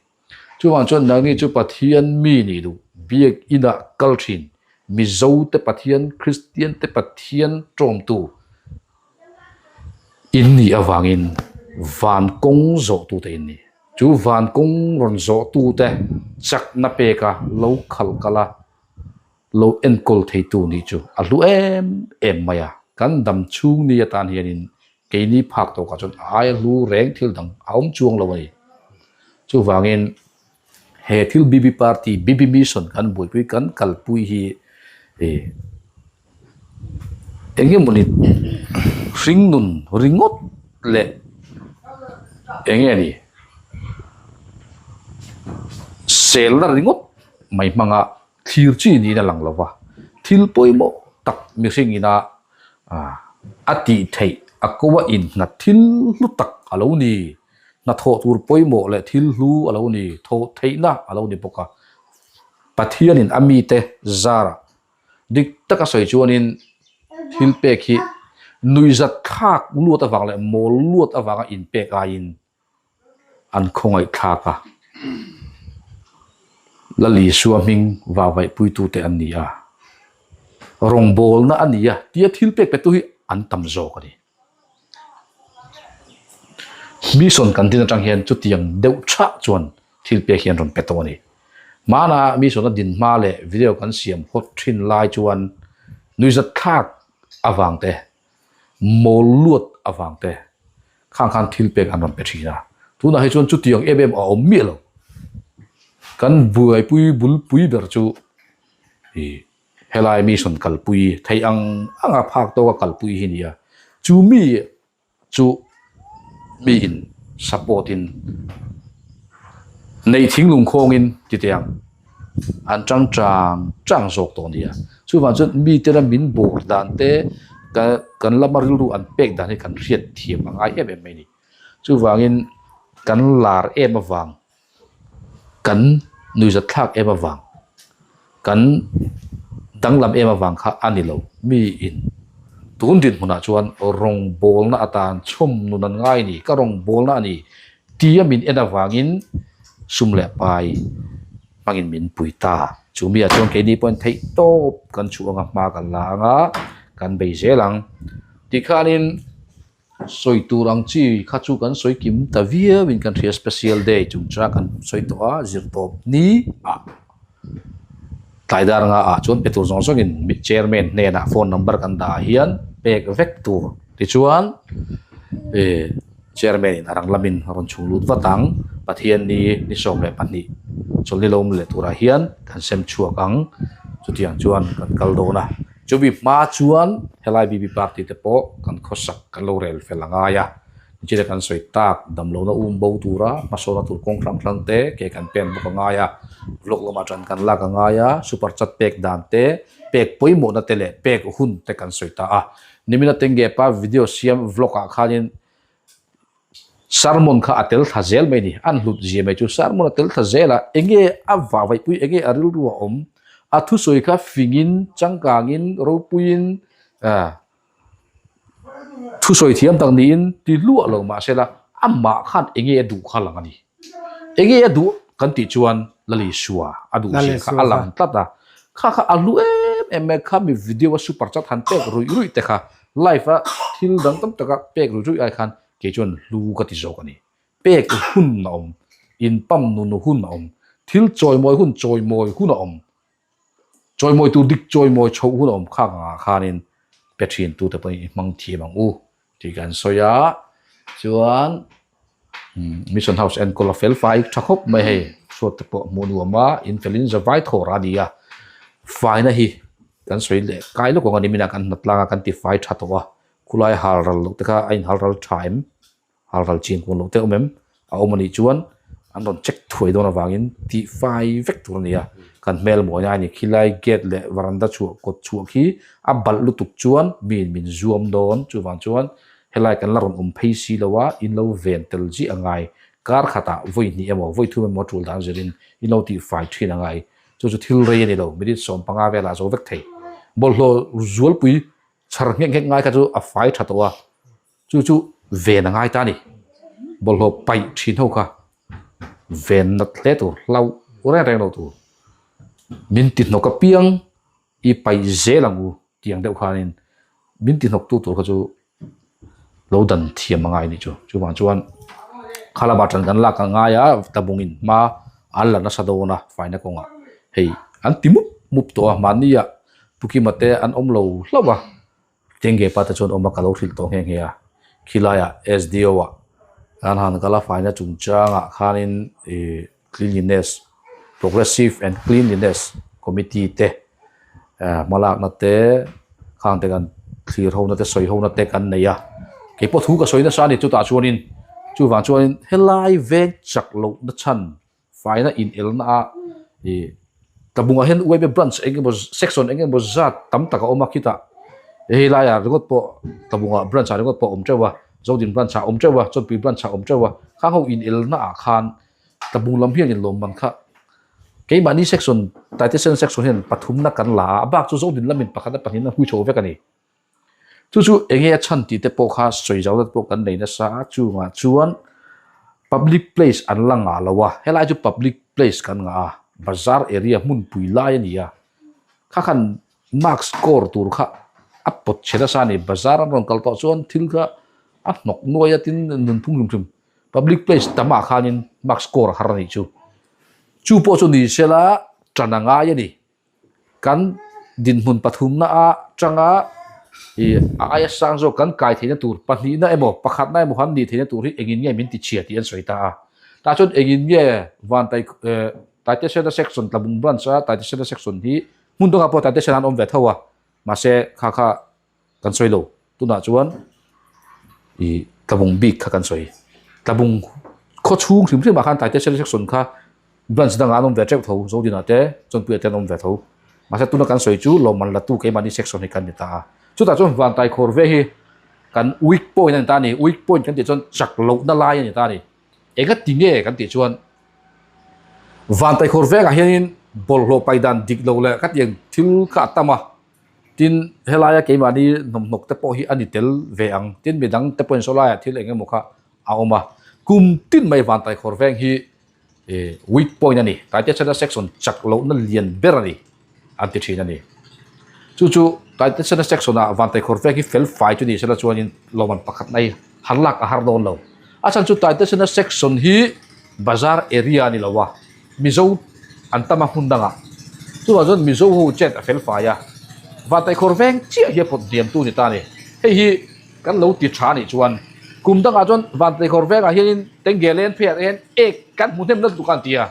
A: Chuvang chuan nangni chu Pathian mi nih duh, biak inah kal thin, Mizo te Pathian, Kristian te Pathian tawmtu in nih avangin van kawng zawhtute in ni. Chu van kawng rawn zawhtute chakna peka lo khalh kal a, lo enkawl theitu nih chu a hlu em em mai a. Kan dam chhung ni atan hianin Keini phak tawkah chuan a aia hlu reng thil dang a awm chuang lo a ni. Chuvangin he thil BB Party, BB Mission kan buaipui kan kalpui hi ih eng emawni hringnun ringawt leh eng nge ni selna ringawt mai hmanga thlir chi niin a lang lo va, thil pawimawh. tak mihring ina a tih theih a ko a innghat thil hlu tak a lo ni. Hnathawh tur pawimawh leh thil hlu a lo ni, thawh theihna a lo ni bawk a. Pathianin a mite zarah dik taka sawi chuanin thil pek hi nuihzat thlak luat avang leh mawl luat avanga inpek aiin an khawngaih thlak a. Lalisua hming vavaihpuitute an ni a, rawngbawlna a ni a tia thil pek petu hi an tam zawk a ni. Mission kan din atang hian chutiang deuh thah chuan thil pek hi an rawn pe tawh a ni. Hmana mission a din hma leh video kan siam hawt thin lai chuan nuihzat thlak avang te, mawl luat avang te khang khan thil pek an rawn pe thin a. Tunah hi chuan chutiang em em a awm miah lo. Kan buaipui bulpui ber chu ih Helai mission kalpui theih ang anga phak tawka kalpui hi nia. Chu mi chu miin support in neih thinglung khawngin ti teh ang an tang chang chang zawk tawh nia. Chuvang chuan mite la min bawr dan te kan lama rilru an pek dan hi kan hriat thiam a ngai em em mai a ni. Chuvangin kan lar em avang Kan nuihzat thlak em avang, kan danglam em avang kha a ni lo. Miin tun dinhmunah chuan rawngbawlna atan chhawm nun an ngai a ni, ka rawngbawlna a ni tia min en avangin sum leh pai hmangin min pui ta. Chu miah chuan keini pawhin theih tawp kan chhuah anga hma kan la anga kan bei zel ang. Tikhanin. Sawi tur ang chi kha chu kan sawi kim ta viau in kan hria special day chung chang kan sawi tawh a zirtawp ni ah tlai dar nga ah chuan pe tur zawng zawng in chairman hnenah phone number kan dah ah hian pek vek tur tichuan ih chairman in a rang lamin a rawn chhung lut vat ang Pathian ni ni 12 chawlhni lo awm leh turah hian kan sem chhuak ang chutiang chuan kan kal dawn a. Chumi hma chuan helai BB party te pawh kan khawsak kan lo rel fel a ngai a, nichina kan sawi tak damlohna um bo tura hmasawna tur kawng hrang hrang te ke kan pen bawk a ngai a, vlog lamah tan kan lak a ngai a, super chat pek dan te, pek pawimawhna te leh pek hun te kan sawi ta a. Nimina Tengge pa video siam vlog ah khanin Sermon kha a tel thla zel mai a ni. An hlut zia mai chu sermon a tel thla zel a, enge a vahvaihpui, enge a rilru a awm, a thusawi kha fingin, changkangin, ropuiin, ah thusawi thiam tak niin ti hluah lo mahsela amah khan enge a duh kha lang a ni. Enge a duh kan tih chuan Lalisua a duh zia kha a lang tlat a, kha kha a hlu em em mai kha mi video a super chat han pek ruih ruih te kha live a thil dang tam taka pek ruih ruih ai khan kei chuan hlu ka ti zawk a ni. Pek hun a awm, inpam nun hun a awm, thil chawimawi hun chawimawi hun a awm, chawimawi tur dik chawimawi chhoh hun a awm khak angah khanin pe thin tute pawhin i hmang thiam ang u tih kan sawi a, chuan Mission House enkawl a fel fai tha khawp mai hei, chhuat te pawh hmuh nuam a, in felin zavai thawr a ni a, faina hi kan sawi leh kai lawk ang a ni, minah kan hnat tlang a kan ti fai tha tawh a, khulai hal ral loh te kha a inhal ral tha em? Hal ral chin kun loh te awm em? A awm a nih chuan an rawn check thuai dawn avangin tih fai vek tur a ni a, kan hmel mawi a ni khilai gate leh varanda chhuah kawt chhuah khi a balh lutuk chuan miin min zuam dawn chuvang chuan helai kan la rawn awm phei si lo a in lo ven tel zih a ngai kar khatah vawi hnih emaw vawi thum emaw tul dan zirin in lo tih fai thin a ngai chu chu thil rei a ni lo minute 15 velah a zo vek thei bawlhhlawh zualpui chhar nghek nghek ngai kha chu a fai tha tawh a. Chu chu ven a ngai ta a ni. Bawlhhlawh paih thin ho kha ven nat hle tur, hlauh reng reng lo tur. Min ti hnawk apiang i paih zel ang u tih ang deuh khanin min ti hnawk tu tur kha chu lo dan thiam a ngai a nih chu. Chuvang chuan kha lamah tan kan lak a ngai a, tabungin hma an la nasa dawn a faina kawngah hei an ti mup mup tawh a, mahnia Pukima te an awm lo hlauh a. Tengge pa te chuan awm a ka lo hrilh tawh nghe nghe a, khilaiah SDO ah kan han kal a faina chungchangah khanin ih cleanliness progressive and cleanliness committee te eh hmalakna te khang te kan thlir ho na te sawi ho na te kan nei a, keipawh thu ka sawi nasa a ni chutah chuanin chuvang chuanin helai veng chak lohna chhan faina inelna a ih. Tlabungah hian yma branch eng emaw section eng emaw zat tam tak a awm a khitah hei laiah ringawt pawh Tlabungah branch ah ringawt pawh a awm teuh a Zodin branch ah a awm teuh a Chawnpui branch ah a awm teuh a khang ho inelna ah khan Tlabung lam hian inlawmman kha keimahni section Taitesena section hian pathumna kan la a a bak chu Zodin lamin pakhat a pahnih na hui chho vek a ni. Chu chu eng nge a chhan tih te pawh kha sawi zau te pawh kan nei nasa a, chungah chuan public place an la ngah lo a, helai chu public place kan ngah a, bazar area hmunpui lai a ni a, kha khan mark score tur kha a pawt chhe nasa a ni, bazar an rawn kal tawh chuan thil kha a hnawk nuai a tin nunphung hrim hrim public place tamah khanin mark score a har a nih chu, chu pawh chu ni sela tan a ngai a ni. Kan dinhmun pathumna atanga ih a aia sang zawk kan kai theihna tur pahnihna emaw pakhatna emaw han nih theihna tur hi engin nge min ti chhia tih an sawi ta a. Tah chuan engin nge Vantai eh Taitesena section Tlabung branch a Taitesena section hi hmun dangah pawh Taitesena an awm ve tho a mahse kha kha kan sawi lo. Tunah chuan ih Tlabung bik kha kan sawi. Tlabung khaw chhung hrim hrimah khan Taitesena section kha Branch dangah an awm ve teuh tho, Zodinah te, Chawnpuiah te an awm ve tho. Mahse tuna kan sawi chu lawmman latu keimahni section hi kan ni ta a. Chutah chuan Vantai khawr ve hi kan weak point a ni ta a ni. Weak point kan tih chuan chak lohna lai a ni ta a ni. Enga ti nge kan tih chuan Vantai khawr vengah hianin bawlhhlawh pai dan dik lo leh khatiang thil kha a tam a. Tin, helaia keimahni hnawmhnawk te pawh hi a ni tel ve ang. Tin, midang te pawhin saw laiah thil eng emaw kha a awm a. Kum tin mai Vantai khawr veng hi weak point a ni. Taitesena section chak lohna lian ber a ni an ti thin a ni. Chu chu Taitesena section ah Vantaikhawr vek hi fel fai chu ni sela chuanin lawmman pakhat mai har lak a har dawn lo. A chhan chu Taitesena section hi bazar area a ni lo a, Mizo an tam a hmun dangah. Chuvang chuan Mizo ho chet a fel fai a, Vantaikhawr veng chiah hi a pawt hniamtu ni ta a ni. Hei hi Kan lo ti tha anih chuan kum dangah chuan Vantekhawr vengah hianin Tengge Lane pheiah te hian ek kan hmu hnem nasa tuk a an ti a.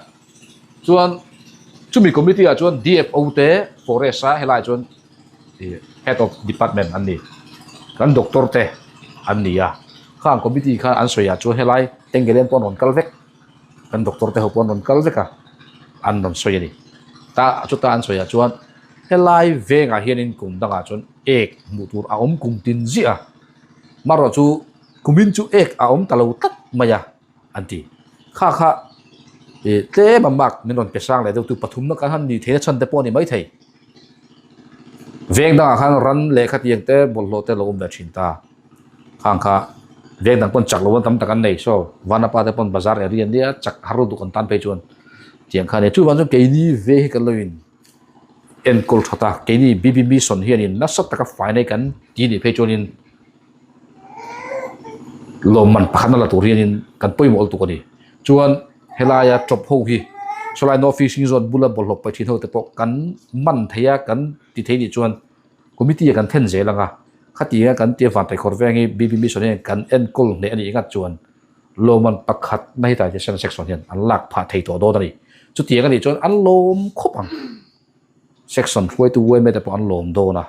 A: Chuan chumi committee ah chuan DFO te forest a helaiah chuan head of department an ni. Kan doctor te an ni a. Khang committee khan an sawi ah chuan helai Tengge Lane pawh an rawn kal vek. Kan doctor te ho pawh an rawn kal vek a, an rawn sawi a ni. Ta chuta an sawi ah chuan helai vengah hianin kum dangah chuan ek hmuh tur a awm kum tin ziah a, marawh chu kumin chu ek a awm ta lo tlat mai a an ti. Kha kha ih tlem a mark min rawn pe sang leh deuh tu pathumna kan han nih theihna chhan te pawh a ni maithei. Veng dangah khan ran lehkha tiang te bawlhhlawh te a lo awm ve thin ta. Khang kha veng dang pawn chak lo an tam tak an nei so Vanapa te pawn bazar area ania chak har lutuk an tan phei chuan tiang kha a nia. Chuvang chuan keini ve hi kan lo in enkawl that a, keini BB Mission hianin nasa taka fai nei kan ti nih phei chuanin lawmman pakhatna la tur hianin kan pawimawh lutuk a ni. Chuan helaia tawp ho hi sawlai no fishing zone bula bawlhhlawh paih thin ho te pawh kan man thei a kan ti thei nih chuan Committee a kan then zel ang a, khatianga kan tia Vantaihkhawr veng hi BB Mission hian kan enkawl hneh a nih ngat chuan lawmman pakhat na hi tlai Session Section hian an lak phah thei tawh dawn a ni. Chutiang a nih chuan an lawm khawp ang. Section hruaitu yma te pawh an lawm dawn a,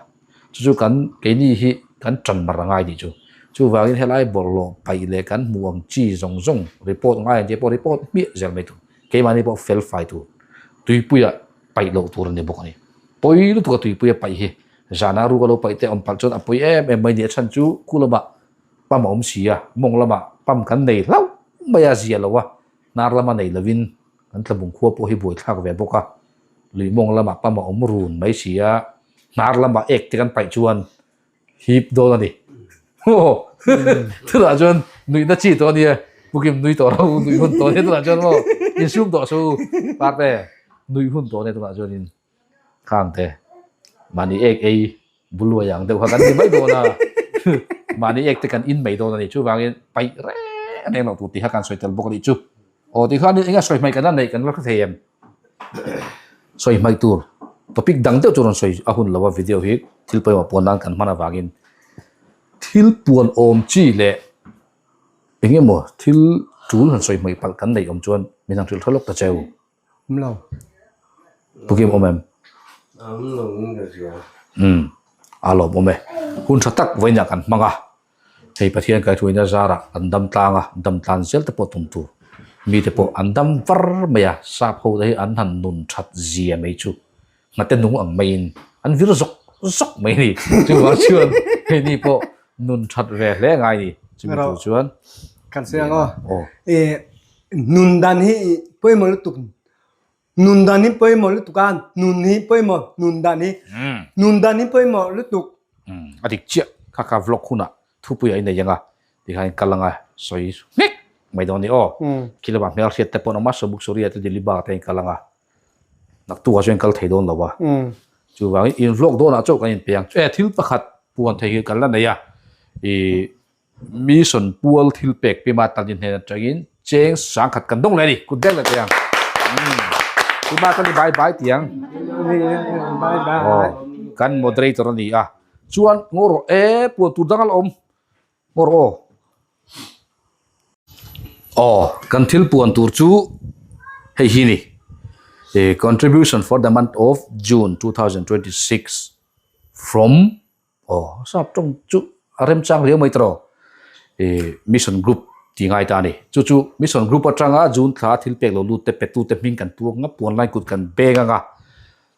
A: chu chu kan keini hi kan tan mar a ngai tih chu. Chuvangin helai bawlhhlawh paih leh kan hmuh ang chi zawng zawng report ngai ang tih pawh report hmiah zel mai tur. Keimahni pawh fel fai tur tuipuiah paih loh tur a ni bawk a ni. Pawi lutuk a tuipui a paih hi zana ruk a lo paih te awm palh chuan a pawi em em mai ni. A chhan chu khu lamah pump a awm si a, mawng lamah pump kan nei hlauh mai a, zia lo a, hnar lama nei lovin kan tlabung khua pawh hi buaithlak ve bawk a, lui mawng lamah pump a awm run mai si a, hnar lamah ek te kan paih chuan hip dawn a ni. Aw tunah chuan nuihna chi tawh a nia, Pukim nui tawh lo, nuih hun tawh a nia tunah chuan maw insum tawh su Parte nuih hun tawh a nia tunah chuanin. Khang te mahni ek ei buluai ang deuh kha kan ni mai dawn a, mahni ek te kan in mai dawn a ni. Chuvangin paih reng reng loh tur tih kha kan sawi tel bawk a nih chu. Aw tih khan eng a sawi hmaih kan la neih kan la hre thei em? Sawi hmaih tur topic dang deuh chu rawn sawi a hun lo a video hi thil pawimawh puan nan kan hman avangin thil puan awm chi leh eng emaw thil tul han sawi hmaih palh kan neih awm chuan min han hrilh tha lawk ta cheu.
B: Awm lo.
A: Pukim awm em?
C: Awm lo in ka hria.
A: Umm a lawm awm e. Hun tha tak vawiinah kan hmang a. Hei Pathian kaihruaina zarah kan dam tlang a, dam tlan zel te pawh tum tur. Mite pawh an dam var mai a, sap ho te hi an han nun that zia mai chu. Nghate nung ang maiin an vir zawk zawk mai a ni. Chuvang chuan keini pawh nun that ve hle ngai a ni. Chumi tur chuan.
B: Kan sawi ang aw. Nun dan hi pawimawh lutuk Nun dan hi pawimawh lutuk a, nun hi pawimawh, nun dan hi, nun dan hi pawimawh lutuk.
A: A dik chiah, kha kha vlog hunah thupui a inei ang a, tikhan kal anga sawi hmek mai dawn a ni aw. Khi lamah hmel hriat te pawh an awm a, Sobuk Soria te Delhi Bagh te in kal anga, naktukah chuan in kal thei dawn lo a. Chuvangin in vlog dawnah chauh kan inpe ang. E thil pakhat puan thei hi kan la nei a, ih Mission pual thil pek Pima Tani hnen atangin cheng sangkhat kan dawng leh a ni. Kut dek leh teh ang. Pima Tani bye bye tih ang.
B: Bye bye.
A: Kan moderator a ni a. Chuan ngaw rawh e puan tur dang a la awm. Ngaw rawh aw. Aw kan thil puan tur chu hei hi ni. Contribution for the month of June 2026 from Aw, sap tawng chu a remchang riau mai tawh ih mission group tih ngai ta a ni. Chu chu mission group atanga June thla thil pek lo lut te petu te hming kan tuak ngap puan line kut kan beng ang a.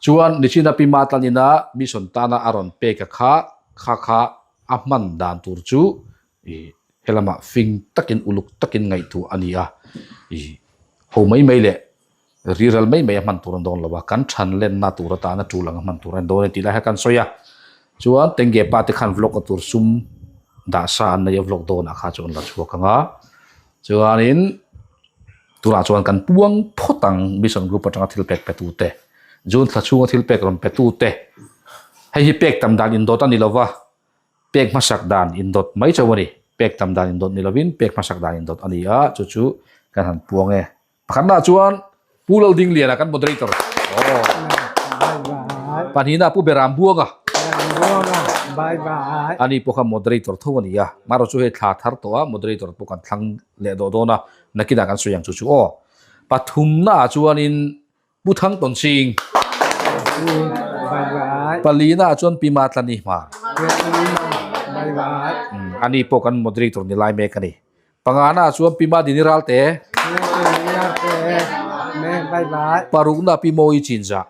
A: Chuan nichina Pi Matlan ina mission tana a rawn pek a kha kha kha a hman dan tur chu ih helamah fing takin uluk takin ngaihtuah a ni a. Ih ho mai mai leh Riral mai mai a hman tur an dawn lo a, kan than lenna tur atana tul ang a hman tur a ni dawn a ni tih lai kha kan sawi a. Chuan Tengge pa te khan vlog a tur sum dah sa an nei a vlog dawnah kha chu an la chhuak ang a. Chuanin tunah chuan kan puang phawt ang Mission Group atanga thil pek pe tute, June thla chhunga thil pek rawn pe tute. Hei hi pek tam dan indawt a ni lo va, Pek hmasak dan indawt mai chauh a ni. Pek tam dan indawt ni lovin pek hmasak dan indawt a ni a, chu chu kan han puang e. Pakhatnaah chuan Pu Laldingliana kan moderator. Aw. Pahnihnaah Pu Beram Buanga. Ani pawh kha moderator tho a ni a. Marawh chu hei thla thar tawh a, moderator pawh kan thlang leh dawh dawn a, nakinah kan sawi ang chu chu aw. Pathumnaah chuanin Pu Thang Tawn Sing. Palinaah chuan Pi Matlani Hmar. Ani pawh kan moderator ni lai mek a ni. Pangana chuan Pi Madini Ralte. Parukna Pi Mawi Chinzah.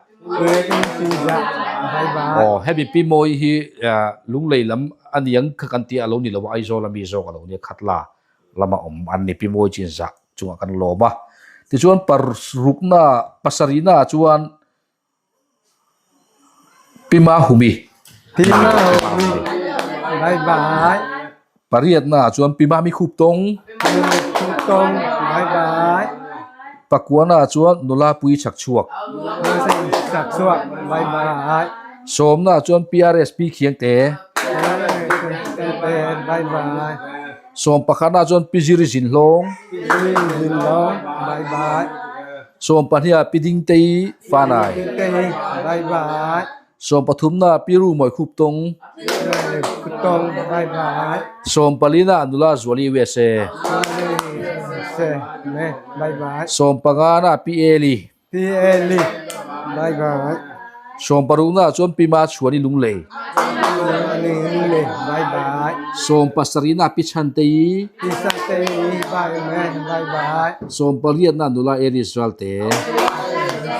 A: Aw hemi Pi Mawi hi Lunglei lam a niang kha kan tih a lo ni lo a, Aizawl ami zawk a lo nia Khatla lama awm an ni Pi Mawi Chinzah chungah kan lawm a. Tichuan parukna pasarihna chuan Pi Mahumi.
B: Pi Mahumi. Bye bye.
A: Pariatna chuan Pi Mami Khup Tawng.
B: Pi Mami Khup Tawng. Bye bye.
A: Pakuana chuan Nula Pui Chhak Chhuak.
B: Nula Pui Chhak Chhuak. Bye bye.
A: Sawmna chuan PRS Pi Khiangte.
B: Bye bye.
A: Sawm pakhatna chuan Pi Ziri Zinhlawng.
B: Pi Ziri Zinhlawng. Bye bye.
A: Sawm pahniha Pi Dingtei Fanai.
B: Pi Dingtei bye bye.
A: Sawm pathumna Pi Rumawi Khuptawng.
B: Rumawi Khuptawng bye bye.
A: Sawm palina Nula Zuali USA.
B: Zuali USA bye bye.
A: Sawm pangana Pi Eli.
B: Pi Eli bye bye.
A: Sawm parukna chuan Pi Machhuani Lunglei.
B: Machhuani Lunglei bye bye.
A: Sawm pasarihna Pi Chhantei.
B: Pi Chhantei bye bye bye.
A: Sawm pariatna Nula Eris Ralte.
B: Eris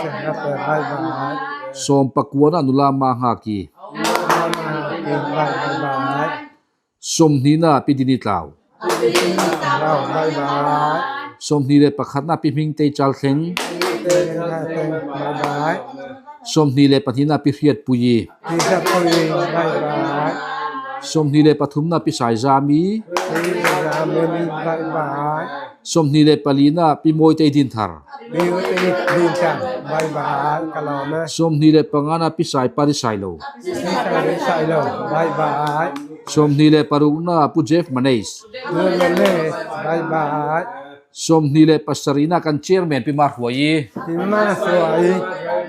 B: Ralte bye bye.
A: Sawm pakuana Nula Manghaki.
B: Manghaki bye bye.
A: Sawmhnihna Pi Dini Tlau.
B: Pi Dini Tlau bye bye.
A: Sawmhnih leh pakhatna Pi Hmingtei Chalthleng.
B: Hmingtei Chalthleng bye bye.
A: 22na Pi Hriatpuii.
B: Pi Hriatpuii bye bye.
A: 23na Pi Saizami.
B: Pi Saizami bye bye.
A: 24na Pi Mawitei Dinthar.
B: Pi Mawitei Dinthar bye bye ka lawm e.
A: 25na Pi Saipari Sailo.
B: Pi Saipari Sailo bye bye.
A: 26na Pu Jeff Maneis.
B: Pu Maneis bye bye.
A: 27na kan Chairman Pi Mahruaii.
B: Pi Mahruaii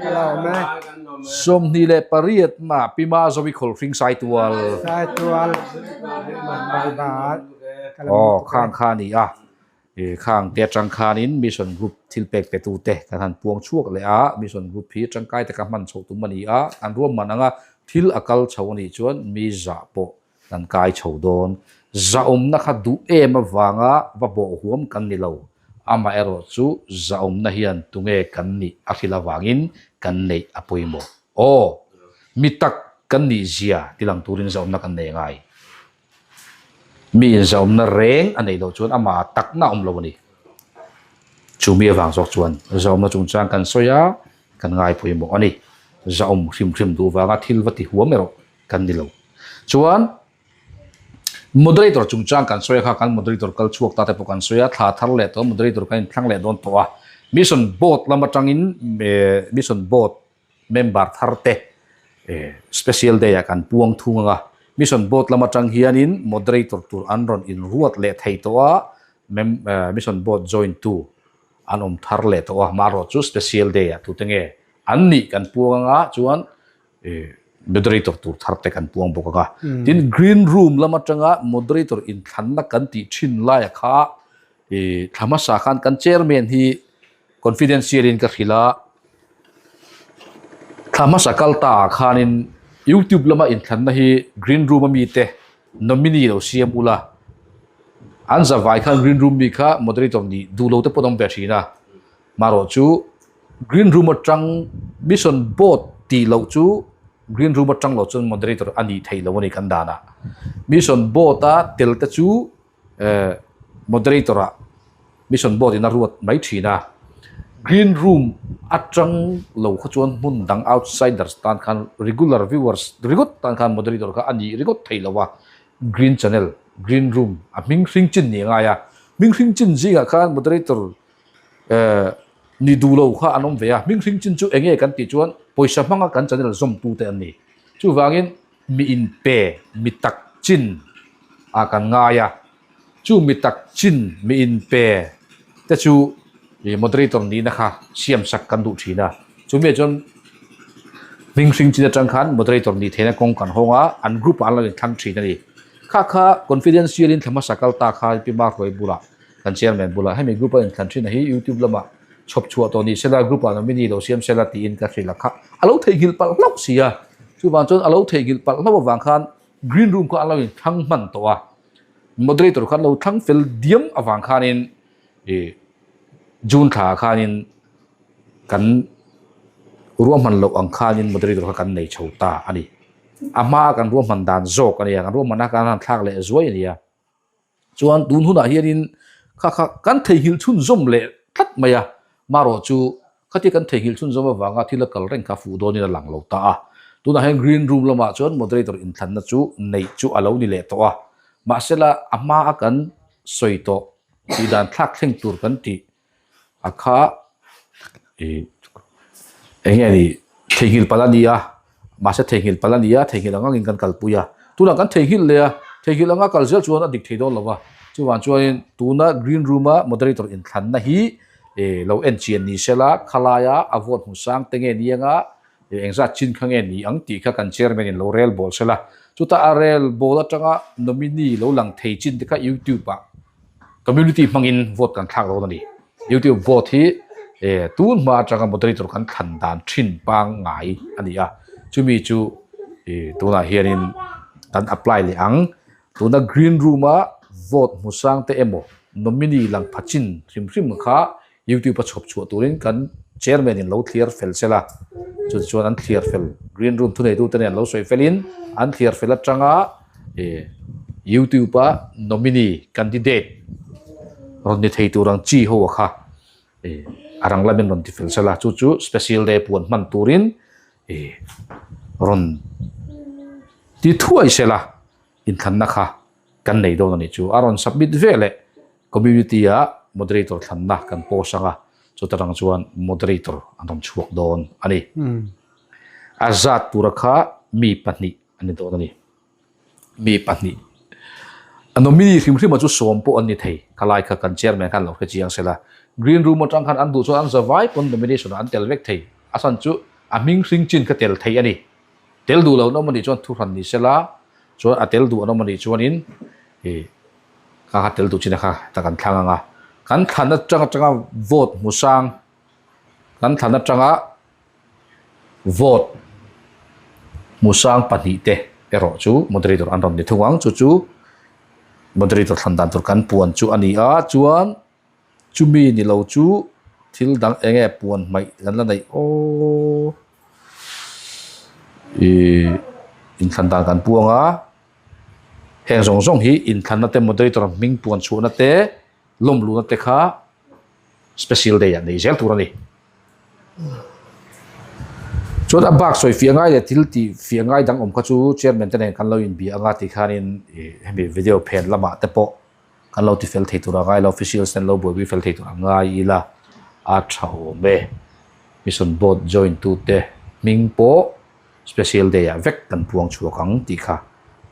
B: ka lawm e.
A: 28na Pi Mazovi Khawlhring Saitual.
B: Saitual bye bye.
A: Aw khang kha a ni a. Khang te atang khanin Mission Group thil pek pe tute kan han puang chhuak leh a, Mission Group hi tangkai taka hman chhoh tum a ni a, an ruahman anga thil a kal chho a nih chuan mi zah pawh kan kai chho dawn. Zahawmna kha duh em avanga va bawh huam kan ni lo, amaherawhchu zahawmna hian tunge kan nih a hrilh avangin kan neih a pawimawh. Aw, mi tak kan nih zia tilang turin zahawmna kan nei ngai. Mi inzahawmna reng a neih loh chuan amah takna a awm lo a ni. Chu mi avang zawk chuan zahawmna chungchang kan sawi a, kan ngai pawimawh a ni. Zahawm hrim hrim duh vanga thil va ti huam erawh kan ni lo. Chuan Moderator chungchang kan sawi a kha kan moderator kal chhuak ta te pawh kan sawi a, thla thar leh tawh moderator kan inthlang leh dawn tawh a. Mission board lam atangin mission board member thar te special day ah kan puang thung ang a. Mission board lam atang hianin moderator tur an rawn inruat leh thei tawh a, mission board join tu an awm thar leh tawh a. Amaherawhchu chu special day ah tute nge an nih kan puang ang a chuan Moderator tur thar te kan puang bawk ang a. Tin, green room lam atanga moderator inthlanna kan tih thin laia kha thla hmasa khan kan chairman hi confidential in ka hrilh a. Thla hmasa kal ta ah khanin YouTube lama inthlanna hi green room ami te nominee lo siam ula. An zavai khan green room mi kha moderator nih duh lo te pawh an awm ve thin a. Marawh chu Green room atang mission board tih loh chu green room atang loh chuan moderator a nih theih loh a ni kan danah. Mission board a tel te chu eh moderator ah mission board in a ruat mai thin a. Green room atang lo kha chuan hmun dang outsiders tan khan regular viewers ringawt tan khan moderator kha a nih ringawt theih loh a. Green channel green room a hming hring chin nih a ngai a. Hming hring chin zingah khan moderator Eh, ni duh lo kha an awm ve a, hming hring chin chu enge kan tih chuan pawisa hmanga kan channel zawmtute an ni. Chuvangin mi inpe, mi tak chin ah kan ngai a, chu mi tak chin, mi inpe te chu ih moderator nihna kha siamsak kan duh thin a. Chumi ah chuan hming hring chin atang khan moderator nih theihna kawng kan hawng a, an group ah an lo inthlang thin a ni. Kha kha confidential in thla hmasa kal ta khan Pi Marhruai bulah Kan chairman bulah hemi group a inthlan thin a hi youtube lamah chhawp chhuah tawh ni sela group ah nominee lo siam sela tiin ka hrilh a kha a lo theihnghilh palh hlauh si a, chuvang chuan a lo theihnghilh palh hlauh avang khan green room kha an lo inthlang hman tawh a, moderator kha an lo thlang fel diam avang khanin ih June thla ah khanin kan ruahman loh ang khanin moderator kha kan nei chho ta a ni. A hmaa kan ruahman dan zawk a nia, kan ruahman a kan han thlak leh zuai a nia. Chuan tun hunah hianin kha kha kan theihnghilh chhunzawm leh tlat mai a, marawh chu khatia kan theihnghilh chhunzawm avanga thil a kal reng kha fuh dawnin a lang lo ta a. Tunah hian green room lamah chuan moderator inthlanna chu neih chu a lo ni leh tawh a, mahsela a hma a kan sawi tawh tih dan thlak thleng tur kan tih A kha ih eng nge ni theihnghilh palh a ni a mahse theihnghilh palh a ni a theihnghilh ang angin kan kalpui a tunah kan theihnghilh leh a theihnghilh anga kal zel chuan a dik thei dawn lo va chuvang chuanin tuna green room a moderator inthlanna hi ih lo en chian ni sela khalaia a vote hmu sang te nge ni anga ih engzat chin kha nge ni ang tih kha kan chairman in lo rel bawl sela chutah a rel bawl atanga nominee lo lang thei chin te kha youtube ah Community hmangin vote kan thlak dawn a ni. YouTube vote hi tun hma atanga moderator kan thlan dan thin pangngai a ni a, chumi chu tunah hianin kan apply leh ang. Tuna green room a vote hmu sang te emaw nominee lang pha chin hrim hrim kha YouTube a chhawp chhuah turin kan chairman in lo thliar fel sela, chu chuan an thliar fel green room thuneitute nen lo sawi felin an thliar fel atanga YouTube a nominee candidate rawn ni thei tur ang chi ho a kha a rang lamin rawn ti fel sela, chu chu special day puan hman turin rawn ti thuai sela inthlanna kha kan nei dawn a ni chu a rawn submit ve leh. Community ah moderator thlanna kan post ang a, chuta tang chuan moderator an rawn chhuak dawn a ni. A zat tura kha mi pahnih an ni dawn a ni. Mi pahnih. A nominee hrim hrima chu sawm pawh an ni thei. Khalai kha kan chairman khan lo hre chiang sela. Green room atang khan an duh chuan an zavai pawn nomination ah an tel vek thei. A chhan chu a hming hring chin kha tel thei a ni. Tel duh lo an awm a nih chuan thuhran ni sela, chuan a tel duh an awm a nih chuanin ih Kha kha tel duh chin a kha ta kan thlang ang a, kan thlan atang atanga vote hmu sang, kan thlan atanga vote hmu sang pahnih te erawh chu moderator an rawn ni thung ang, chu chu moderator thlan dan tur kan puan chu a ni a, chuan chumi ni lo chu thil dang eng nge puan hmaih kan la neih aw. Ih inthlan dan kan puang a, heng zawng zawng hi inthlanna te moderator hming puan chhuahna te lawmluhna te kha special day ah nei zel tur a ni. Chuan a bak sawi fiah ngai leh thil tih fiah ngai dang awm kha chu chairman te nen kan lo inbia anga tih khanin ih hemi video phen lamah te pawh kan lo ti fel thei tur a ngai lo officials ten lo buaipui fel thei tur a ngai ila a tha awm e. Mission board join tute hming pawh special day ah vek kan puang chhuak ang tih kha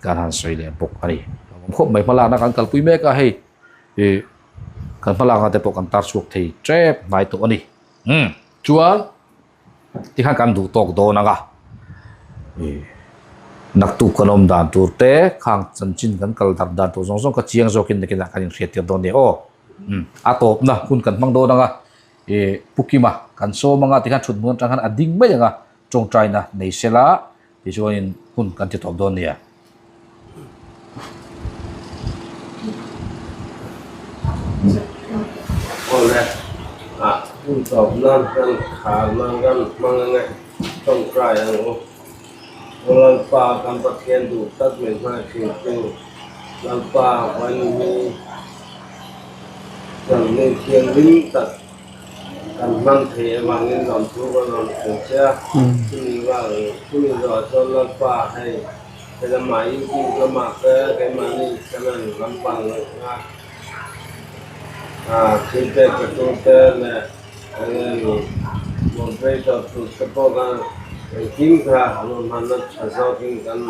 A: kan han sawi leh bawk a ni. Lawmawm khawp mai hmalakna kan kalpui mek a hei ih kan hmalakna te pawh kan tar chhuak thei tep hnai tawh a ni. Umm chuan tikhan kan duh tawk dawn ang a ih naktuk kan awm dan tur te khang chanchin kan kal darh dan tur zawng zawng kha chiang zawkin nakinah kan inhriat tir dawn nia aw. Umm a tawpna hun kan hmang dawn ang a ih Pu Kima kan sawm ang a tikhan thut hmun atang khan a ding mai ang a tawngtaina nei sela tichuanin hun kan ti tawp dawn nia.
C: Awle, ah hun tawp nan kan khar nan kan hmang ange tawngtai ang u. Aw Lalpa kan Pathian duh tak min hmai thin tu Lalpa Vainmi kan nei thianghlim tak Kan hman thei avangin lawmthu kan rawn hmu che a, chumi vang chumi zawhah chuan Lalpa hei he lamah YouTube lamah te keimahni channel lampang anga thil pek pe tur te leh eng nge ni moderator tur te pawh khan engkim kha rawn hmanna tha zawkin kan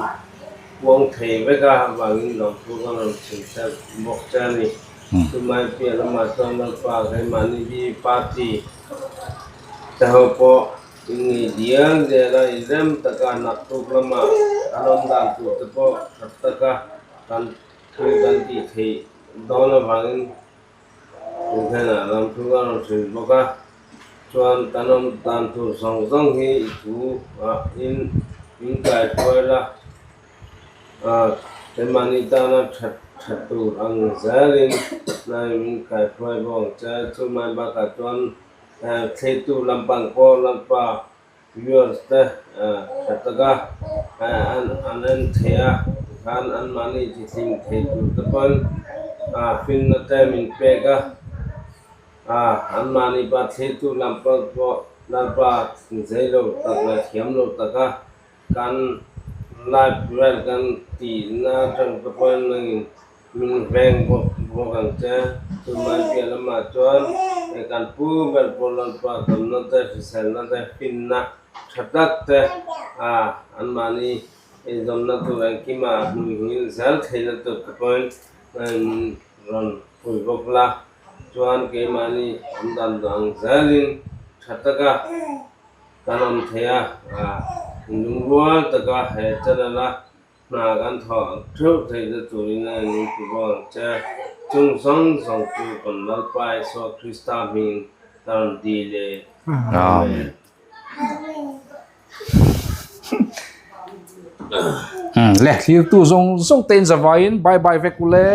C: puang thei vek a avangin lawmthu kan rawn chhim che bawk che a ni. Chumai piah lamah chuan Lalpa keimahni hi party te ho pawh in ngei dial dial a, in rem taka naktuk lama kan awm dan tur te pawh that taka kan thil kan tih theih dawn avangin in hnenah lam thu a rawn hrilh bawk a. Chuan kan awm dan tur zawng zawng hi i thu ah in min kaihruai la. Keimahni tana that that tur ang zelin hnai min kaihruai bawk ang che. Chumai bakah chuan thleitu lampang pawh lampa viewers te tha taka an en thei a, tikhan anmahni tithlim thei tur te pawn finna te min pek a. Anmahni pa thleitu lampang pawh lalpa zeilo tak leh thiamlo taka Kan live vel kan tihna atang te pawhin nangin min veng bawk bawk ang che. Chumai piah lamah chuan he kan pu ber pawh Lalpa damna te, hriselna te, finna tha tak te a anmahni eizawnna tur engkimah a hmui hmil zel theihna tur te pawhin nangin min rawn pui bawk la. Chuan keimahni an dan ang zelin tha taka Kan awm thei a, lungrual taka he channel a hna kan thawh theuh theih na turin a in ti bawk ang che. Chung zawng zawng chu kan Lalpa Isua Krista hming ka rawn dil e.
A: Amen. Le, thlirtu zawng zawng te in zavaiin bye bye vek u le.